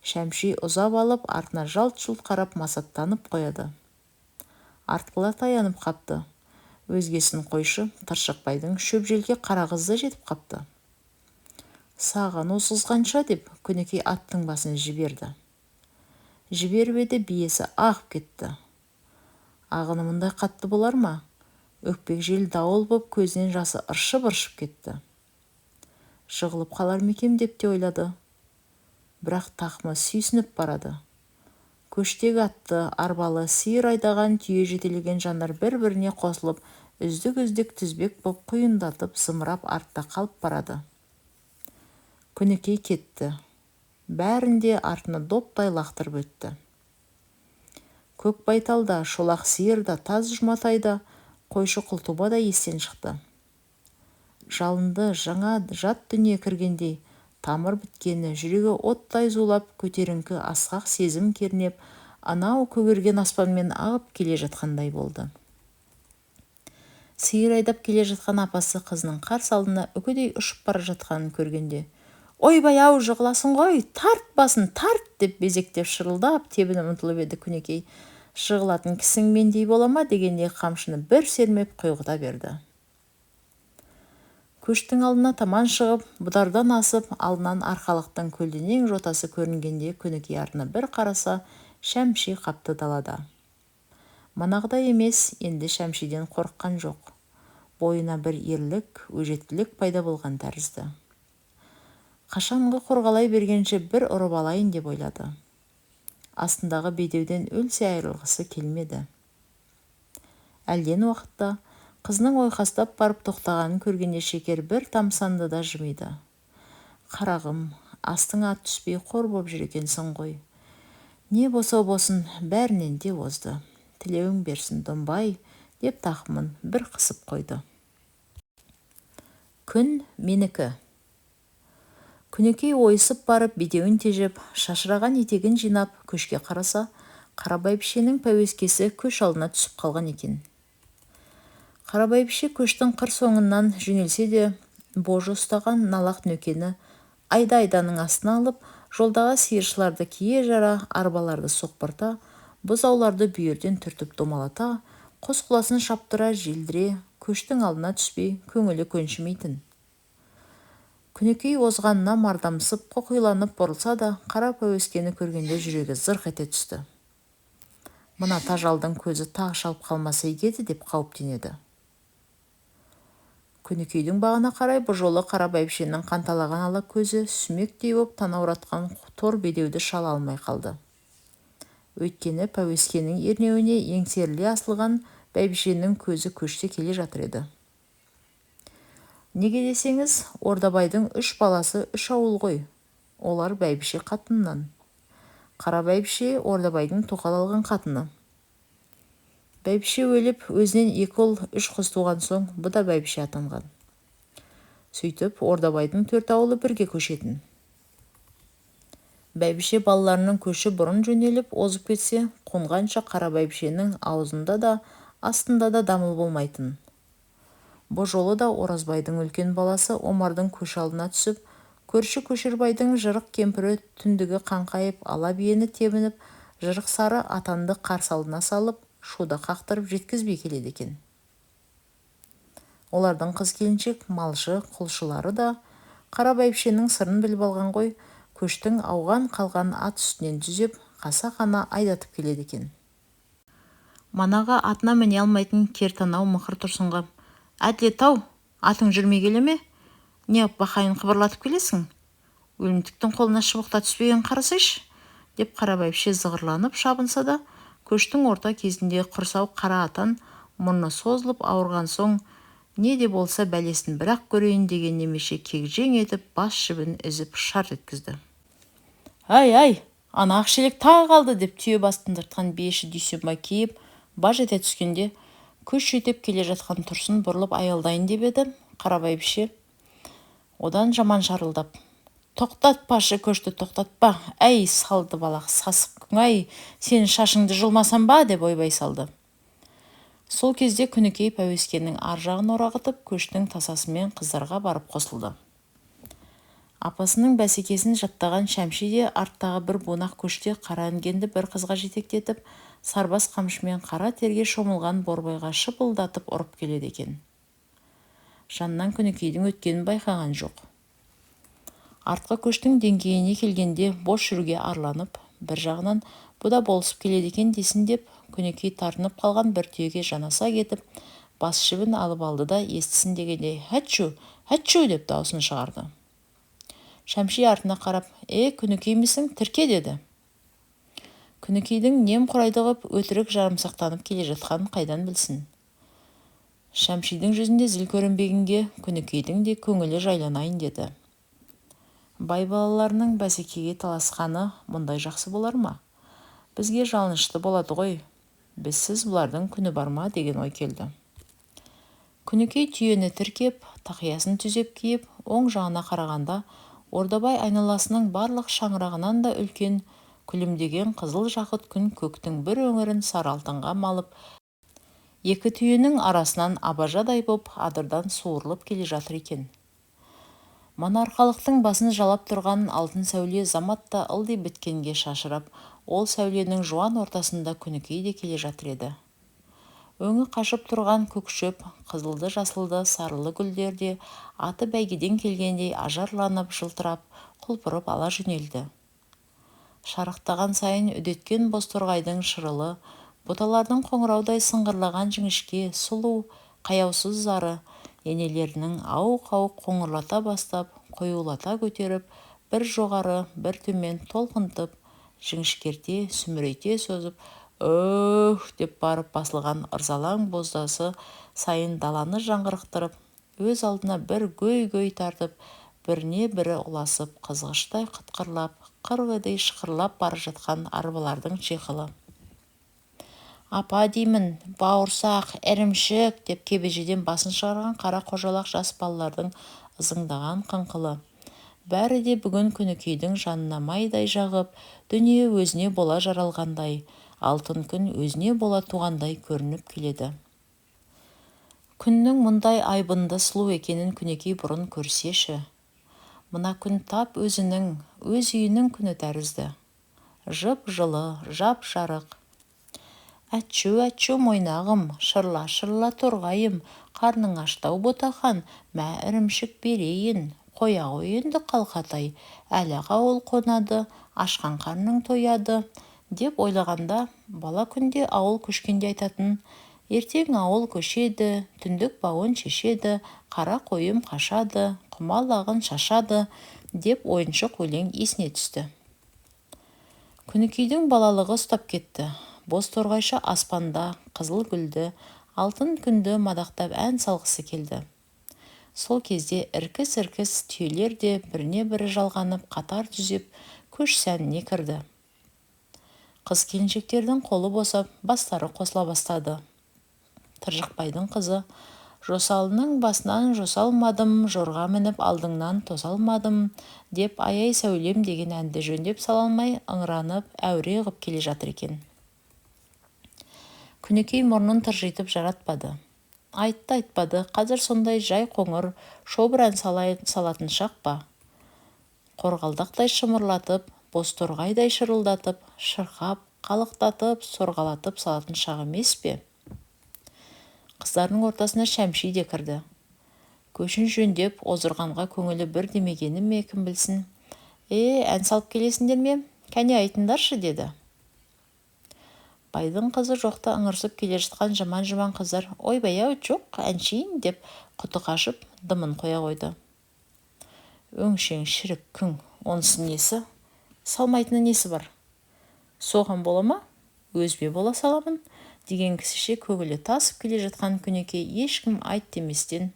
Шәмши ұзап алып, артына жалт-жұлт қарап масаттанып қояды. Артқылар таянып қапты. Өзгесін қойшы, Тыршықбайдың шөп желке қара қызы да жетіп қапты. Саған озғызғанша деп Күнікей аттың басын жіберді. Жіберіп еді, биесі ағып кетті. Ағыны мұндай қатты болар ма? Өкпек жел дауыл боп көзінен жасы ыршып-ыршып кетті. Жығылып қалар ма екем деп те ойлады. Бірақ тақымы сүйсініп барады. Көштегі атты, арбалы, сиыр айдаған, түйе жетелеген жандар бір-біріне қосылып, үздік-үздік тізбек боп құйындатып, зымырап артта қалып барады. Күнікей кетті. Бәрін де артына доптай лақтырып өтті. Көк байтал да, шолақ сиыр да, таз Жұматай да, қойшы Құлтуба да естен шықты. Жалынды жаңа жат дүние кіргендей, тамыр біткені, жүрегі оттай зулап, көтеріңкі асқақ сезім кернеп, анау көгерген аспанмен ағып келе жатқандай болды. Сиыр айдап келе жатқан апасы қызының қарсы алдына үкідей ұшып бара жатқанын көргенде, «Ойбай-ау, жығыласың ғой, тарт басын, тарт!» деп безектеп шырылдап тебініп ұмтылып еді Күнікей. Жығылатын кісің мендей бола ма дегендей қамшыны бір сермеп құйғыта берді. Көштің алдына таман шығып, бұдардан асып, алдынан арқалықтың көлденең жотасы көрінгенде Күнікей артына бір қараса, Шәмши қапты далада. Манағыдай емес, енді Шәмшиден қорыққан жоқ. Бойына бір ерлік, өжеттілік пайда болған тәрізді. Қашанғы қорғалай бергенше бір ұрып алайын деп ойлады. Астындағы бедеуден өлсе айырылғысы келмеді. Әлден уақытта қызының ойқастап барып тоқтағанын көргенде Шекер бір тамсанды да жымиды. Қарағым, астыңа ат түспей қор боп жүр екенсің ғой. Не болса болсын, бәрінен де озды. Тілеуің берсін, Домбай, деп тақымын бір қысып қойды. Күн менікі. Күнекей ойысып барып бедеуін тежеп, шашыраған етегін жинап, көшке қараса, қара бәйбішенің пәуескесі көш алдына түсіп қалған екен. Қара бәйбіше көштің қыр соңынан жөнелсе де, божы ұстаған налақ нөкені айда-айданың астына алып, жолдағы сиыршыларды кие жара, арбаларды соқпырта, бұзауларды бүйірден түртіп домалата, қос құласын шаптыра желдіре, көштің алдына түспей, көңілі көншімейтін. Күнекей озғанына мардамсып, қоқиланып бұрылса да, қара пәуескені көргенде жүрегі зырқ ете түсті. Мына тажалдың көзі тағы шалып қалмаса игі еді деп қауіптенеді. Күнекейдің бағына қарай бұ жолы қара бәйбішенің қанталаған ала көзі сүмектей боп танауратқан тор бедеуді шала алмай қалды. Өйткені пәуескенің ернеуіне еңсеріле асылған бәйбішенің көзі көште келе жатыр еді. Неге десеңіз, Ордабайдың үш баласы үш ауыл ғой. Олар бәйбіше қатыннан. Қара бәйбіше Ордабайдың тоқал алған қатыны. Бәйбіше өліп, өзінен екі ұл, үш қыз туған соң, бұ да бәйбіше атанған. Сөйтіп, Ордабайдың төрт ауылы бірге көшетін. Бәйбіше балаларының көші бұрын жөнеліп, озып кетсе, қонғанша қара бәйбішенің аузында да, астында да дамыл болмайтын. Бұ жолы да Оразбайдың үлкен баласы Омардың көш алдына түсіп, көрші Көшербайдың жырық кемпірі түндігі қаңқайып, ала биені тебініп, жырық сары атанды қарсы алдына салып, шуда қақтырып жеткізбей келеді екен. Олардың қыз-келіншек, малшы, құлшылары да қара бәйбішенің сырын біліп алған ғой, көштің ауған қалған ат үстінен түзеп, қасақана айдатып келеді екен. Манағы атына міне алмайтын кертанау мықыр Тұрсынға: «Әділет-ау, атың жүрмей келе ме? Неғып бақайын қыбырлатып келесің? Өлімтіктің қолына шыбық та түспеген қарасайшы», деп қара бәйбіше зығырланып шабынса да, көштің орта кезінде құрсау қара атан мұрны созылып ауырған соң, не де болса бәлесін бірақ көрейін деген немеше кегжең етіп бас жібін үзіп шарт еткізді. «Әй, ана ақ шелек тағы қалды», деп түйе бастындыртқан биеші Дүйсенбай кейіп баж ете түскенде, көш жетеп келе жатқан Тұрсын бұрылып аялдайын деп еді, қара бәйбіше одан жаман шарылдап: «Тоқтатпашы көшті, тоқтатпа! Әй, салды балақ, сасық күң-ай, сенің шашыңды жұлмасам ба?» деп ойбай салды. Сол кезде Күнекей пәуескенің ар жағын орағытып, көштің тасасымен қыздарға барып қосылды. Апасының бәсекесін жаттаған Шәмши де арттағы бір бунақ көште қара інгенді бір қызға жетектетіп, сарбас қамшымен қара терге шомылған Борбайға шыпылдатып ұрып келеді екен. Жанынан Күнекейдің өткенін байқаған жоқ. Артқы көштің деңгейіне келгенде бос жүруге арланып, бір жағынан бұ да болысып келеді екен десін деп, Күнекей тартынып қалған бір түйеге жанаса кетіп, бас жібін алып алды да естісін дегендей «Хәтчу, хәтчу!» деп даусын шығарды. Шәмши артына қарап: «Е, Күнекеймісің, тірке!» деді. Күнекейдің немқұрайды ғып өтірік жарымсақтанып келе жатқанын қайдан білсін. Шәмшидің жүзінде зіл көрінбегенге Күнекейдің де көңілі жайланайын деді. Бай балаларының бәсекеге таласқаны мұндай жақсы болар ма? Бізге жалынышты болады ғой. Бізсіз бұлардың күні бар ма деген ой келді. Күнекей түйені тіркеп, тақиясын түзеп киіп, оң жағына қарағанда Ордабай айналасының барлық шаңырағынан да үлкен күлімдеген қызыл жақұт күн көктің бір өңірін сары алтынға малып, екі түйенің арасынан абажадай боп адырдан суырылып келе жатыр екен. Мына арқалықтың басын жалап тұрған алтын сәуле заматта ылди біткенге шашырап, ол сәуленің жуан ортасында Күнекей де келе жатыр еді. Өңі қашып тұрған көк шөп, қызылды-жасылды сарылы гүлдер де аты бәйгеден келгендей ажарланып жылтырап, құлпырып ала жөнелді. Шарықтаған сайын үдеткен бозторғайдың шырылы, бұталардың қоңыраудай сыңғырлаған жіңішке, сұлу, қаяусыз зары, енелерінің ауық-ауық қоңырлата бастап, Қоюлата көтеріп, бір жоғары, бір төмен толқынтып, жіңішкерте, сүмірейте созып, «өһ» деп барып басылған ырзалаң боздасы сайын даланы жаңғырықтырып, өз алдына бір гөй-гөй тартып, біріне-бірі ұласып, қызғыштай қытқырлап, қырғидай шықырлап бара жатқан арбалардың шиқылы. «Апа деймін, бауырсақ, ірімшік!» деп кебежеден басын шығарған қара қожалақ жас балалардың ызыңдаған қыңқылы. Бәрі де бүгін Күнікейдің жанына майдай жағып, дүние өзіне бола жаралғандай, алтын күн өзіне бола туғандай көрініп келеді. Күннің мұндай айбынды сұлу екенін Күнікей бұрын көрсеші. Мына күн тап өзінің, өз үйінің күні тәрізді. Жып-жылы, жап-жарық. «Әтшу-әтшу, мойнағым, шырла-шырла, торғайым, қарның аштау, ботақан, мә ірімшік берейін, қоя ғой енді қалқатай, әлі-ақ ауыл қонады, ашқан қарның тояды», деп ойлағанда, бала күнде ауыл көшкенде айтатын «Ертең ауыл көшеді, түндік бауын шешеді, қара қойым қашады, құмалағын шашады» деп ойыншық өлең есіне түсті. Күнікейдің балалығы ұстап кетті. Бозторғайша аспанда қызыл гүлді, алтын күнді мадақтап ән салғысы келді. Сол кезде іркіс-іркіс түйелер де біріне-бірі жалғанып, қатар түзеп, көш сәніне кірді. Қыз-келіншектердің қолы босап, бастары қосыла бастады. Тыржықбайдың қызы «Жосалының басынан жосалмадым, жорға мініп алдыңнан тосалмадым» деп «Ай-ай сәулем» деген әнді жөндеп сала алмай, ыңыранып, әуре ғып келе жатыр екен. Күнікей мұрнын тыржитып жаратпады. Айтты-айтпады, қазір сондай жай қоңыр, шобыр ән салатын шақ па? Қорғалдақтай шымырлатып, бозторғайдай шырылдатып, шырқап, қалықтатып, сорғалатып салатын шақ емес пе? Қыздардың ортасына Шәмши де кірді. Көшін жөндеп, озырғанға көңілі бір демегені ме, кім білсін. «Е, ән салып келесіңдер ме? Кәне айтыңдаршы», деді. Байдың қызы жоқта ыңырсып келе жатқан жаман-жаман қыздар «Ойбай-ау, жоқ, әншейін» деп құты қашып, дымын қоя қойды. Өңшең шірік күң, онысы несі? Салмайтыны несі бар? Соған бола ма? Өзіме бола саламын, деген кісіше көңілі тасып келе жатқан Күнікей ешкім айт деместен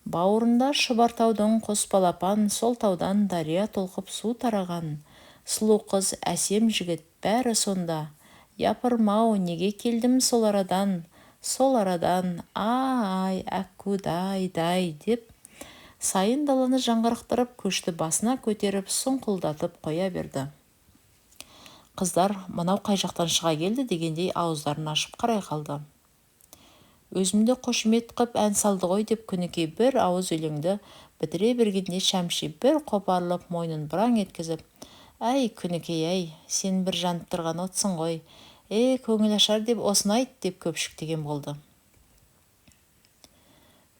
бауырында шұбар таудың қос балапан, сол таудан дария толқып су тараған, сұлу қыз, әсем жігіт, бәрі сонда. Япырмау, неге келдім сол арадан, сол арадан, ай, әккудай-дай деп сайын даланы жаңғырықтырып, көшті басына көтеріп, сұңқылдатып қоя берді. Қыздар мынау қай жақтан шыға келді дегендей ауыздарын ашып қарай қалды. Өзімді қошемет қып ән салды ғой деп Күнікей бір ауыз өлеңді бітіре бергенде Шәмши бір қопарылып, мойнын бұраң еткізіп, «Әй, Күнікей-әй, сен бір жанып тұрған отсың ғой, е, көңіл ашар деп осыны айт» деп көпшіктеген болды.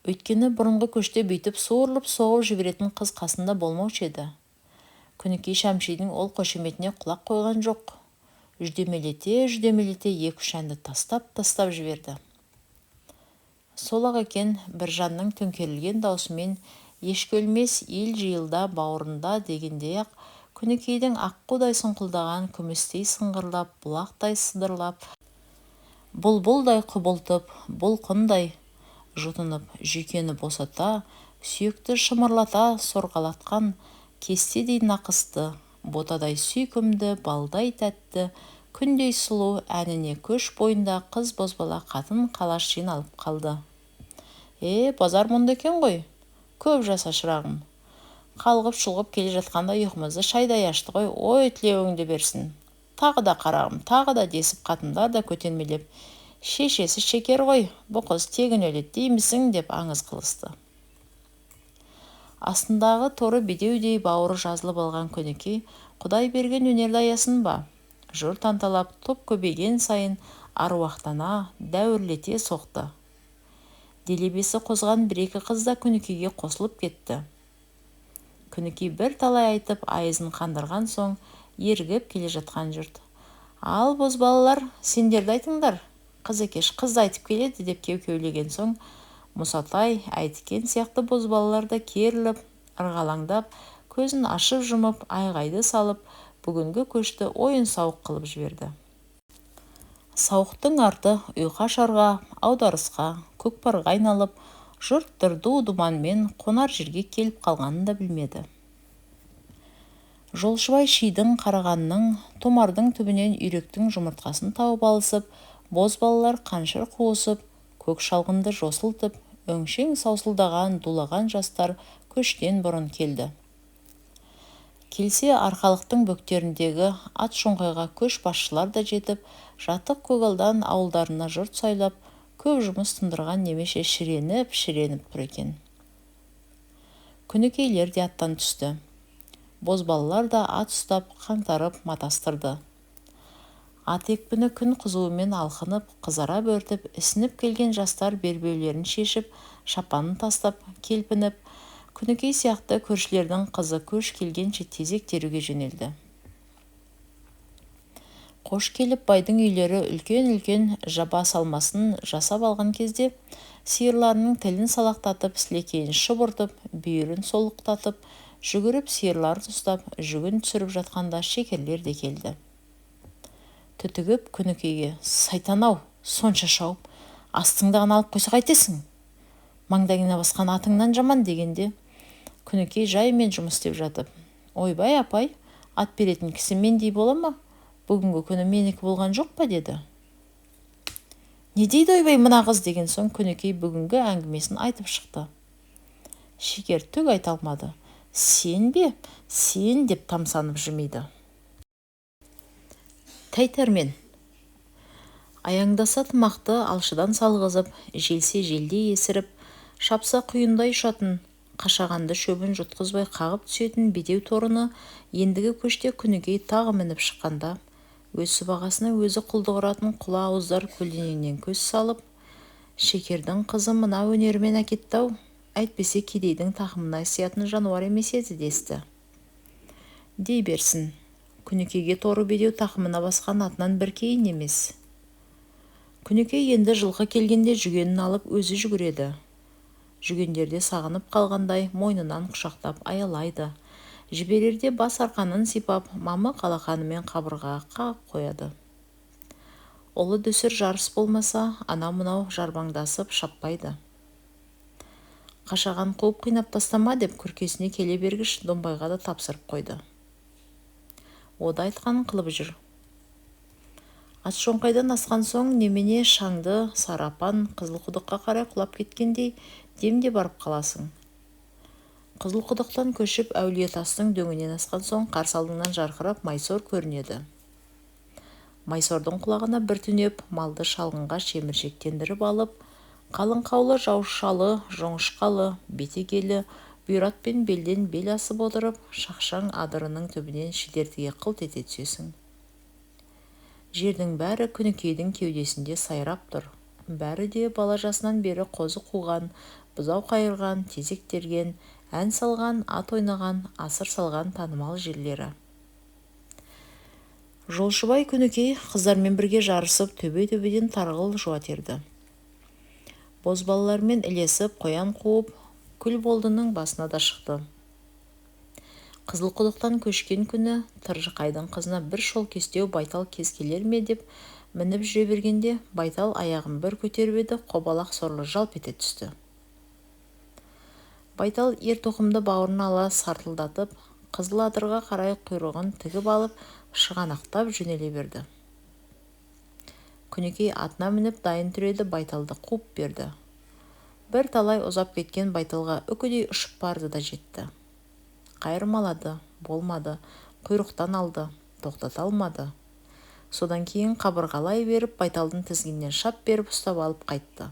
Өйткені бұрынғы көште бүйтіп суырылып соғып жіберетін қыз қасында болмаушы еді. Күнікей Шәмшидің ол қошеметіне құлақ қойған жоқ. Жүдемелете-жүдемелете екі-үш әнді тастап-тастап жіберді. Сол-ақ екен, Біржанның төңкерілген даусымен «Ешкі өлмес, ел жиылда бауырында» дегенде-ақ Күнікейдің аққудай сұңқылдаған, күмістей сыңғырлап, бұлақтай сыдырлап, бұлбұлдай құбылтып, бұлқындай жұтынып, жүйкені босата, сүйекті шымырлата сорғалатқан кестедей нақысты, ботадай сүйкімді, балдай тәтті, күндей сұлу әніне көш бойында қыз-бозбала, қатын-қалаш жиналып қалды. «Е, базар мұнда екен ғой, көп жаса шырағым. Қалғып-шұлғып келе жатқанда ұйқымызды шайдай ашты ғой, ой, тілеуіңді берсін. Тағы да қарағым, тағы да» десіп қатындар да көтермелеп, «Шешесі шекер ғой, бұ қыз тегін өледі деймісің» деп аңыз қылысты. Астындағы торы бедеудей бауыры жазылып алған Күнікей Құдай берген өнерді аясын ба? Жұрт анталап, топ көбейген сайын аруақтана, дәуірлете соқты. Делебесі қозған бір-екі қыз да Күнікейге қосылып кетті. Күнікей бір талай айтып, айызын қандырған соң, ергіп келе жатқан жұрт: «Ал, бозбалалар, сендер де айтыңдар, қыз екеш, қыз да айтып келеді» деп кеу-кеулеген соң, Мұсатай, Әйтікен сияқты бозбалалар да керіліп, ырғалаңдап, көзін ашып-жұмып, айғайды салып, бүгінгі көшті ойын-сауық қылып жіберді. Сауықтың арты ұйқы-ашарға, аударысқа, көкпарға айналып, жұрт дырду-думанмен қонар жерге келіп қалғанын да білмеді. Жолшыбай шидің, қарағанның, томардың түбінен үйректің жұмыртқасын тауып алысып, бозбалалар қаншыр қуысып, көк шалғынды жосылтып, өңшең саусылдаған, дулаған жастар көштен бұрын келді. Келсе арқалықтың бөктеріндегі ат шоңқайға көш басшылар да жетіп, жатық көгалдан ауылдарына жұрт сайлап, көп жұмыс тындырған немесе шіреніп-шіреніп тұр екен. Күнікейлер де аттан түсті. Бозбалалар да ат ұстап, қаңтарып матастырды. Ат екпіні күн қызуымен алқынып, қызара бөртіп, ісініп келген жастар белбеулерін шешіп, шапанын тастап, келпініп, Күнікей сияқты көршілердің қызы көш келгенше тезек теруге жөнелді. Қош келіп байдың үйлері үлкен-үлкен жаба салмасын жасап алған кезде, сиырларының тілін салақтатып, сілекейін шұбыртып, бүйірін солықтатып, жүгіріп сиырларын ұстап, жүгін түсіріп жатқанда шекерлер де келді. Түтігіп Күнікейге, сайтан-ау, сонша шауып, астыңдағын алып қойса қайтесің? Маңдайыңа басқан атыңнан жаман дегенде, Күнікей жаймен жұмыс істеп жатып, ойбай апай, ат беретін кісі мендей бола ма? Бүгінгі күні менікі болған жоқ па, деді. Не дейді ойбай мына қыз деген соң Күнікей бүгінгі әңгімесін айтып шықты. Шекер түк айта алмады. Сен бе? Сен деп тамсанып жымиды. Тәйтәрмен. Аяңдаса тымақты алшыдан салғызып, желсе желдей есіріп, шапса құйындай ұшатын, қашағанды шөбін жұтқызбай қағып түсетін бедеу торыны ендігі көште Күнікей тағы мініп шыққанда, өз сыбағасына өзі құлдық ұратын құла ауыздар көлденеңнен көз салып, шекердің қызы мына өнерімен әкетті-ау, әйтпесе кедейдің тақымына сиятын жануар емес еді десті. Дей берсін, Күнікейге торы бедеу тақымына басқан атынан бір кейін емес. Күнікей енді жылқы келгенде жүгенін алып өзі жүгіреді. Жүгендерде сағынып қалғандай мойнынан құшақтап аялайды. Жіберерде бас арқанын сипап, мамық алақанымен қабырғаға қағып қояды. Ұлы дүсір жарыс болмаса, анау-мынау жарбаңдасып шаппайды. Қашаған қуып қинап тастама деп күркесіне келе бергіш Домбайға да тапсырып қойды. Ода айтқанын қылып жүр. Ат шоңқайдан асқан соң немене шаңды сарапан Қызылқұдыққа қарай құлап кеткендей демде барып қаласың. Қызылқұдықтан көшіп әулие тастың дөңінен асқан соң қарсы алдыңнан жарқырап Майсор көрінеді. Майсордың құлағына бір түнеп, малды шалғынға шеміршектендіріп алып, қалың қаулы жаушалы, жоңышқалы, бетегелі, бұйратпен белден бел асып отырып, шақшаң адырының түбінен шідертіге қылт ете түсесің. Жердің бәрі Күнікейдің кеудесінде сайрап тұр. Бәрі де бала жасынан бері қозы қуған, бұзау қайырған, тезек терген, ән салған, ат ойнаған, асыр салған танымал жерлері. Жолшыбай Күнікей қыздармен бірге жарысып, төбе-төбеден тарғыл жуа терді. Бозбалалармен ілесіп, қоян қуып, Күлболдының басына да шықты. Қызылқұдықтан көшкен күні Тыржықайдың қызына бір шол кестеу байтал кез келер ме деп мініп жүре бергенде, байтал аяғын бір көтеріп еді, қобалақ сорлы жалп ете түсті. Байтал ер тоқымды бауырына ала сартылдатып, қызыл адырға қарай құйрығын тігіп алып, шығанақтап жөнеле берді. Күнікей атына мініп дайын тұр еді, байталды қуып берді. Бір талай ұзап кеткен байталға үкідей ұшып барды да жетті. Қайырмалады, болмады, құйрықтан алды, тоқтата алмады. Содан кейін қабырғалай беріп, байталдың тізгінінен шап беріп ұстап алып қайтты.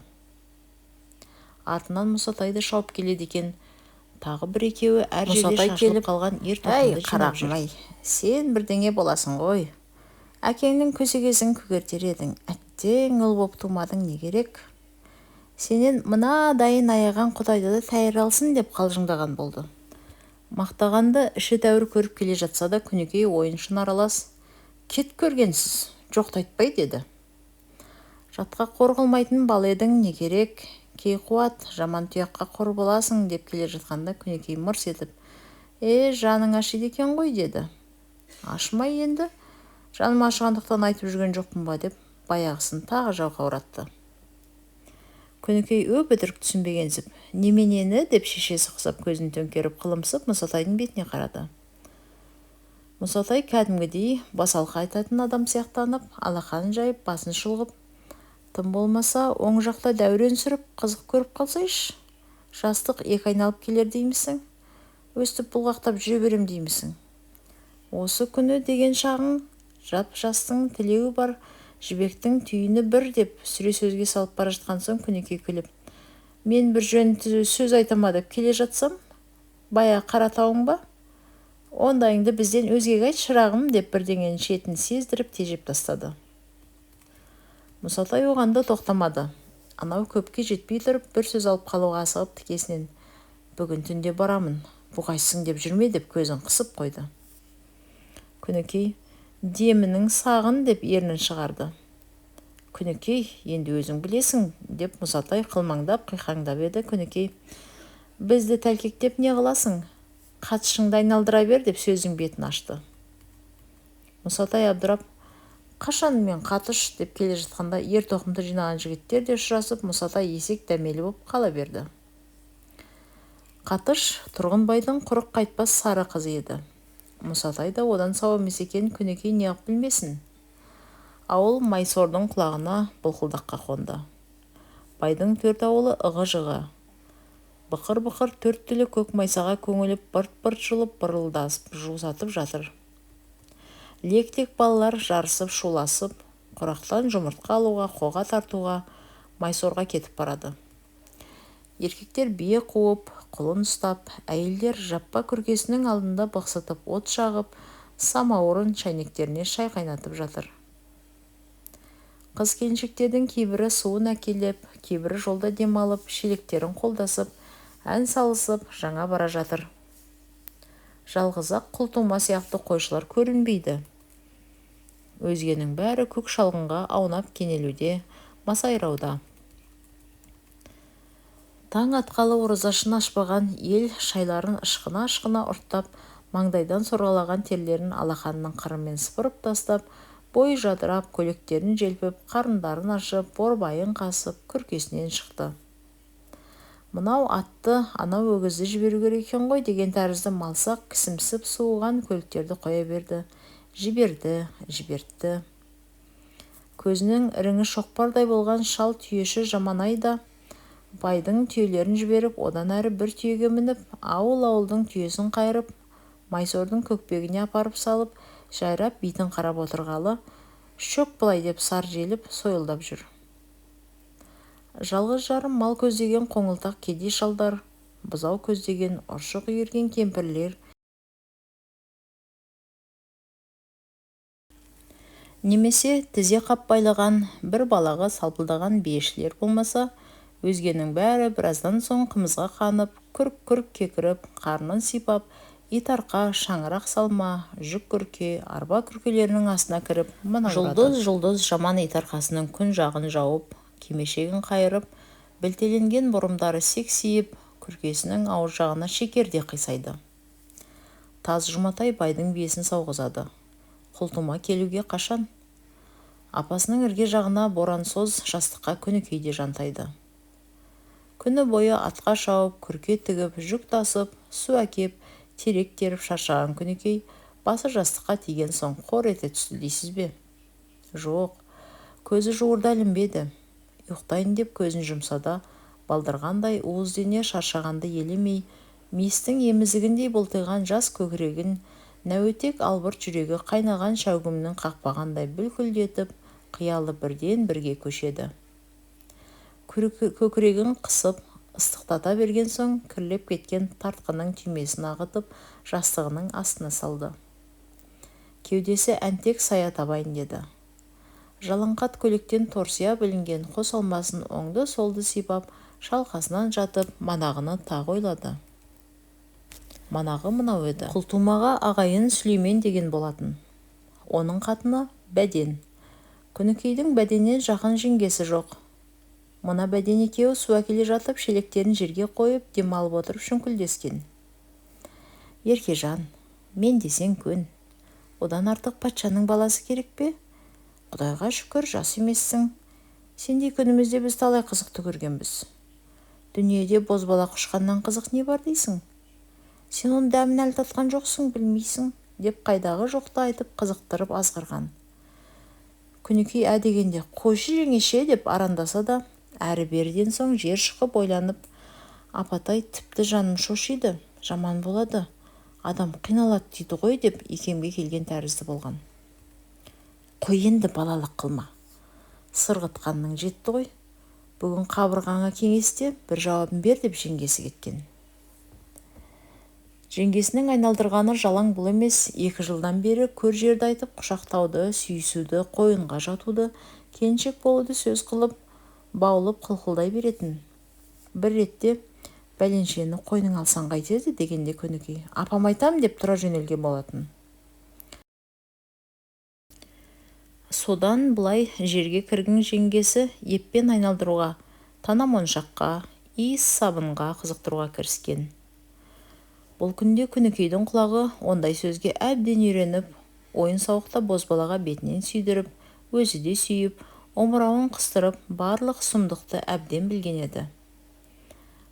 Артынан Мұсатайды шауып келеді екен. Тағы бір екеуі әр жерде шашылып қалған ер тоқымды жинап жүр. Ай, сен бірдеңе боласың ғой. Әкеңнің көсегесін көгертер едің. Әттең, ұл боп тумадың не керек? Сенен мынадайын аяған Құдайды да тәйір алсын деп қалжыңдаған болды. Мақтағанды іші тәуір көріп келе жатса да Күнікей ойын-шын аралас, кет көргенсіз, жоқты айтпай деді. Жатқа қор қылмайтын бала едің не керек? Кейқуат, жаман тұяққа құр боласың деп келе жатқанда Күнекей мырс етіп, «Е, жаның ашиды екен ғой» деді. Ашымай енді, жаным ашығандықтан айтып жүрген жоқпын ба деп баяғысын тағы жауқауратты. Күнекей өп-өтірік түсінбегенсіп, «Неменені?» деп шешесі құсап көзін төңкеріп қылымсып Мұсатайдың бетіне қарады. Мұсатай кәдімгідей басалқы айтатын адам сияқтанып, алақанын жайып, басын шұлғып, «Тым болмаса, оң жақта дәурен сүріп, қызық көріп қалсайшы, жастық екі айналып келер деймісің, өстіп бұлғақтап жүре берем деймісің? Осы күні деген шағың, жап-жастың тілеуі бар, жібектің түйіні бір» деп сүре сөзге салып бара жатқан соң Күнекей күліп, «Мен бір жөн сөз айтама деп келе жатсам, баяғы қара тауың ба? Ондайыңды бізден өзгеге айт, шырағым» деп бірдеңенің шетін сездіріп тежеп тастады. Мұсатай оған да тоқтамады. Анау көпке жетпей тұрып, бір сөз алып қалуға асығып тікесінен, «Бүгін түнде барамын, бұғайсың деп жүрме» деп көзін қысып қойды. Күнекей, «Демінің сағын» деп ернін шығарды. Күнекей, «Енді өзің білесің» деп Мұсатай қылмаңдап, қиқаңдап еді. Күнекей, «Бізді тәлкектеп не қыласың, қатышыңды айналдыра бер» деп сөздің бетін ашты. Мұсатай абдырап, «Қашан мен қатыш» деп келе жатқанда ер тоқымды жинаған жігіттер де ұшырасып, Мұсатай есек дәмелі боп қала берді. Қатыш Тұрғынбайдың құрық қайтпас сары қызы еді. Мұсатай да одан сау емес екенін Күнекей неғып білмесін. Ауыл Майсордың құлағына былқылдаққа қонды. Байдың төрт ауылы ығы-жығы. Бықыр-бықыр төрт түлі көк майсаға көңіліп, бырт-бырт жұлып, бырылдасып, жусатып жатыр. Лек-лек балалар жарысып, шуласып, құрақтан жұмыртқа алуға, қоға тартуға, Майсорға кетіп барады. Еркектер бие қуып, құлын ұстап, әйелдер жаппа күркесінің алдында бықсытып от жағып, самауырын шәйнектеріне шай қайнатып жатыр. Қыз-келіншектердің кейбірі суын әкеліп, кейбірі жолда демалып, шелектерін қолдасып, ән салысып, жаңа бара жатыр. Жалғыз-ақ Құлтума сияқты қойшылар көрінбейді. Өзгенің бәрі көк шалғынға аунап кенелуде, масайрауда. Таң атқалы оразашын ашпаған ел шайларын ышқына-ышқына ұрттап, маңдайдан сорғалаған терлерін алақанының қырымен сыпырып тастап, бой жадырап, көйлектерін желпіп, қарындарын ашып, борбайын қасып, күркесінен шықты. Мынау атты, анау өгізді жіберу керек екен ғой деген тәрізді малсақ, кісімсіп суыған көліктерді қоя берді. Жіберді, жібертті. Көзінің іріңі шоқпардай болған шал түйеші Жаманай да байдың түйелерін жіберіп, одан әрі бір түйеге мініп, ауыл-ауылдың түйесін қайырып, Майсордың көкпегіне апарып салып, жайрап битін қарап отырғалы, шөк былай деп сар желіп, сойылдап жүр. Жалғыз жарым мал көздеген қоңылтақ кедей шалдар, бұзау көздеген ұршық үйірген кемпірлер, немесе тізе қап байлаған, бір балағы салпылдаған биешілер болмаса, өзгенің бәрі біраздан соң қымызға қанып, күрк-күрк кекіріп, қарнын сипап, итарқа, шаңырақ салма, жүк күрке, арба күркелерінің астына кіріп, мынауратады. Жұлдыз-жұлдыз жаман итарқасының күн жағын жауып, кимешегін қайырып, білтеленген бұрымдары сексиіп, күркесінің ауыз жағына шекердей қисайды. Таз Жұматай байдың биесін сауғызады. Құлтума келуге қашан? Апасының ірге жағына борансоз жастыққа Күнекей де жантайды. Күні бойы атқа шауып, күрке тігіп, жүк тасып, су әкеп, терек теріп шаршаған Күнекей басы жастыққа тиген соң қор ете түсті дейсіз бе? Жоқ, көзі жуырда ілінбеді. Ұйықтайын деп көзін жұмса да, балдырғандай уыз дене шаршағанды елемей, мистің емізігіндей бұлтиған жас көкірегін нәуетек албырт жүрегі қайнаған шәугімнің қақпағандай бүлкілдетіп, қиялы бірден бірге көшеді. Көкірегін қысып, ыстықтата берген соң, кірлеп кеткен тартқының түймесін ағытып, жастығының астына салды. Кеудесі әнтек сая табайын деді. Жалаңқат көйлектен торсия білінген қос алмасын оңды-солды сипап, шалқасынан жатып, манағыны тағы ойлады. Манағы мынау еді. Құлтумаға ағайын Сүлеймен деген болатын. Оның қатыны Бәден. Күнікейдің Бәденнен жақын жеңгесі жоқ. Мына Бәден екеуі су әкеле жатып, шелектерін жерге қойып, демалып отырып шүңкілдескен. Еркежан, мен десең көн. Одан артық патшаның баласы керек пе? Құдайға шүкір, жас емессің. Сендей күнімізде біз талай қызықты көргенбіз. Дүниеде бозбала құшқаннан қызық не бар дейсің? Сен оның дәмін әлі татқан жоқсың, білмейсің, деп қайдағы жоқты айтып қызықтырып азғырған. Күнікей ә дегенде қойшы жеңеше деп арандаса да, әрі-беріден соң жер шұқып ойланып, апатай тіпті жаным шошиды, жаман болады, адам қиналады дейді ғой деп икемге келген тәрізді болған. Қой енді балалық қылма. Сырғытқанның жетті ғой. Бүгін қабырғаңа кеңесте бір жауабын бер деп жеңгесі кеткен. Жеңгесінің айналдырғаны жалаң бұл емес, 2 жылдан бері көр жерді айтып құшақтауды, сүйісуді, қойынға жатуды, келіншек болуды сөз қылып, баулып қылқылдай беретін. Бір ретте бәленшені қойның алсаң қайтеді дегенде Күнікей, апам айтам деп тұра жөнелген болатын. Содан былай жерге кіргін жеңгесі еппен айналдыруға, тана моншаққа, иіс сабынға қызықтыруға кіріскен. Бұл күнде Күнікейдің құлағы ондай сөзге әбден үйреніп, ойын-сауықта бозбалаға бетінен сүйдіріп, өзі де сүйіп, омырауын қыстырып, барлық сұмдықты әбден білген еді.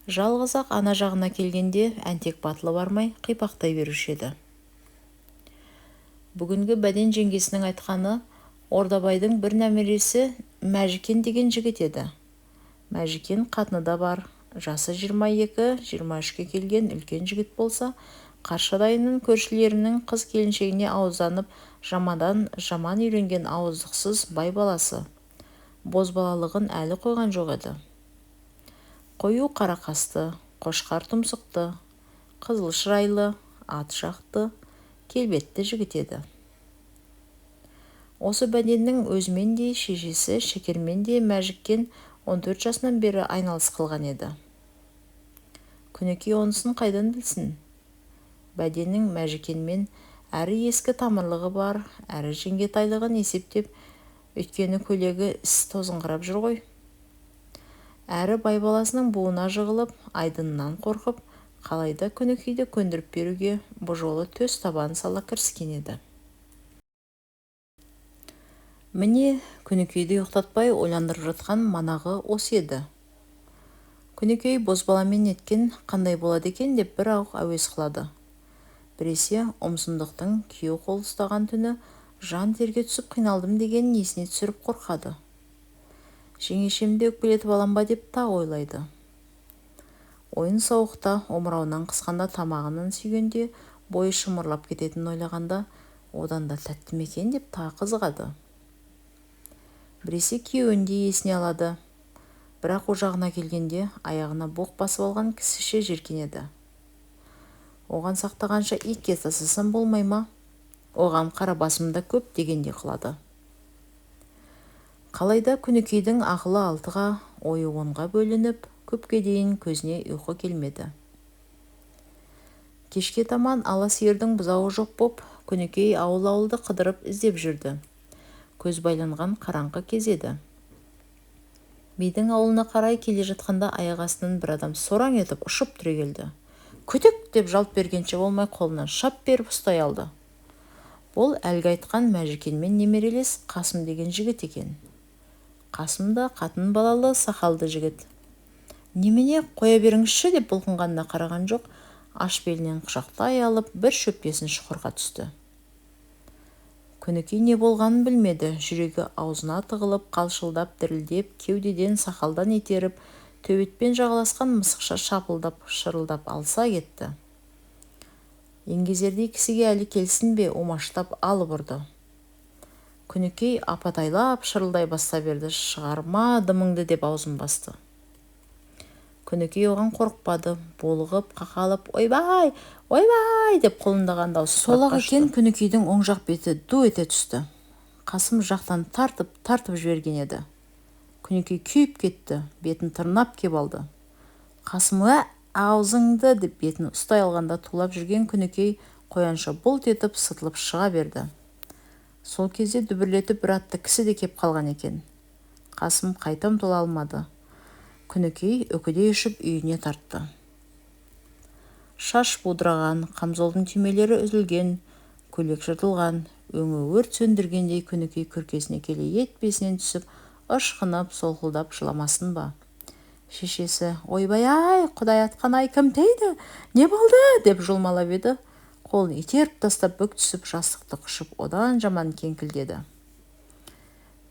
Жалғыз-ақ ана жағына келгенде әнтек батылы бармай қипақтай беруші еді. Бүгінгі Бәден жеңгесінің айтқаны Ордабайдың бір немересі Мәжікен деген жігіт еді. Мәжікен қатыны да бар, жасы 22-23-ке келген үлкен жігіт болса, қаршадайының көршілерінің қыз келіншегіне ауызданып, жамандан жаман үйренген ауыздықсыз бай баласы. Бозбалалығын әлі қойған жоқ еді. Қою қара қасты, қошқар тұмсықты, қызыл шырайлы, ат жақты, келбетті жігіт еді. Осы Бәденнің өзімен де, шешесі Шекермен де Мәжіккен 14 жасынан бері айналыс қылған еді. Күнікей онысын қайдан білсін? Бәденнің Мәжікенмен әрі ескі тамырлығы бар, әрі жеңгетайлығын есептеп, өйткені көйлегі іс тозыңқырап жүр ғой. Әрі бай баласының буына жығылып, айдынынан қорқып, қалайда Күнікейді көндіріп беруге бұ жолы төс табан сала кіріскен еді. Міне, Күнікейді ұйықтатпай ойландырып жатқан манағы осы еді. Күнікей бозбаламен неткен қандай болады екен деп бір ауық әуес қылады. Біресе ұмсындықтың күйеу қол ұстаған түні жан терге түсіп қиналдым дегенін есіне түсіріп қорқады. Жеңешемді өкпелетіп алам ба деп тағы ойлайды. Ойын-сауықта омырауынан қысқанда тамағынан сүйгенде бойы шымырлап кететінін ойлағанда одан да тәтті ме екен деп тағы қызығады. Біресе күйеуін де есіне алады. Бірақ о жағына келгенде аяғына боқ басып алған кісіше жеркенеді. Оған сақтағанша итке тастасам болмай ма? Оған қара басым да көп дегенде қылады. Қалайда Күнікейдің ақылы 6-ға, ойы 10-ға бөлініп, көпке дейін көзіне ұйқы келмеді. Кешке таман ала сиырдың бұзауы жоқ боп, Күнікей ауыл-ауылды қыдырып іздеп жүрді. Көз байланған қараңғы кез еді. Бидің ауылына қарай келе жатқанда аяқ астынан бір адам сораң етіп ұшып түрегелді. Күтік деп жалт бергенше болмай қолынан шап беріп ұстай алды. Бұл әлгі айтқан Мәжікенмен немерелес Қасым деген жігіт екен. Қасым да қатын балалы сақалды жігіт. Немене қоя беріңізші деп бұлқынғанына қараған жоқ, аш белінен құшақтай алып бір шөптесін шұқырға түсті. Күнікей не болғанын білмеді, жүрегі аузына тығылып, қалшылдап, дірілдеп, кеудеден сақалдан итеріп, төбетпен жағаласқан мысықша шапылдап, шырылдап алса кетті. Еңгезердей кісіге әлі келсін бе, омаштап алып ұрды. Күнікей апатайлап шырылдай бастап берді, шығарма дымыңды деп аузын басты. Күнікей оған қорықпады, булығып, қақалып, ойбай, ойбай деп құлындаған даусы солақ екен. Күнікейдің оң жақ беті ду ете түсті. Қасым жақтан тартып, тартып жіберген еді. Күнікей күйіп кетті, бетін тырнап кеп алды. Қасым уә, аузыңды деп бетін ұстай алғанда тулап жүрген Күнікей қоянша бұлт етіп сытылып шыға берді. Сол кезде дүбірлетіп бір атты кісі де кеп қалған екен. Қасым қайта ұмтыла алмады. Күнікей үкідей ұшып үйіне тартты. Шаш будыраған, қамзолдың түймелері үзілген, көйлек жыртылған, өңі өрт сөндіргендей Күнікей күркесіне келе етпетінен түсіп, ышқынып, солқылдап жыламасын ба? Шешесі: «Ойбай-ай, құдай атқан-ай, кім тиді, не болды?» – деп жұлмалап еді, қолын итеріп тастап, бүк түсіп, жастықты құшып, одан жаман кеңкілдеді.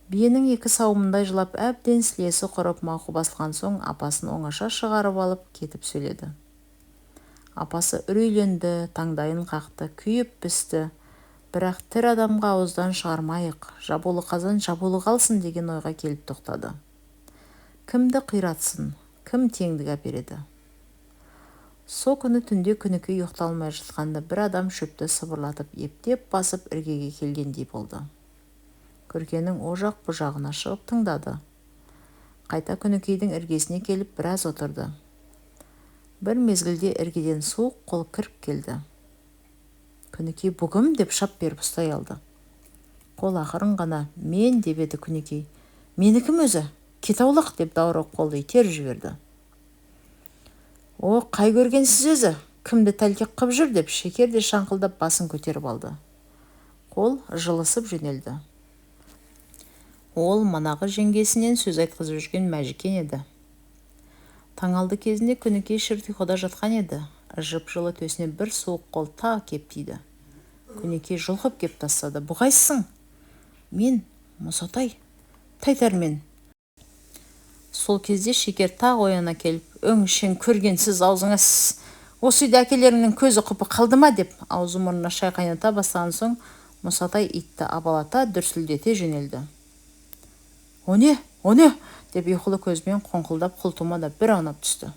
Биенің екі сауымындай жылап, әбден сілесі құрып, мауқы басылған соң, апасын оңаша шығарып алып кетіп сөйледі. Апасы үрейленді, таңдайын қақты, күйіп-пісті. Бірақ тірі адамға ауыздан шығармайық, жабулы қазан жабулы қалсын деген ойға келіп тоқтады. Кімді қиратсын, кім теңдік әпереді? Со күні түнде Күнікей ұйықтай алмай жатқанда, бір адам шөпті сыбырлатып ептеп басып іргеге келгендей болды. Күркенің о жақ бұ жағына шығып тыңдады. Қайта Күнікейдің іргесіне келіп біраз отырды. Бір мезгілде іргеден суық қол кіріп келді. Күнікей «Бұ кім?» деп шап беріп ұстай алды. Қол ақырын ғана: «Мен», – деп еді, Күнікей: «Мені кім өзі? Кет аулақ!» – деп даурығып, қолды итеріп жіберді. «О, қай көргенсіз өзі? Кімді тәлкек қып жүр?» – деп Шекер де шаңқылдап басын көтеріп алды. Қол жылысып жөнелді. Ол манағы жеңгесінен сөз айтқызып жүрген Мәжікен еді. Таң алды кезінде Күнікей шырт ұйқыда жатқан еді. Жып-жылы төсіне бір суық қол тағы кеп тиді. Күнікей жұлқып кеп тастады. «Бұ қайсысың?» «Мен, Мұсатай, Тайтармен». Сол кезде Шекер тағы ояна келіп: «Өңшең көргенсіз, аузыңа сс, осы үйде әкелеріңнің көзі құпы қалды ма?» – деп аузы-мұрнына шай қайната бастаған соң, Мұсатай итті абалата дүрсілдете жөнелді. «О не, о не?» – деп ұйқылы көзімен қоңқылдап Құлтума да бір аунап түсті.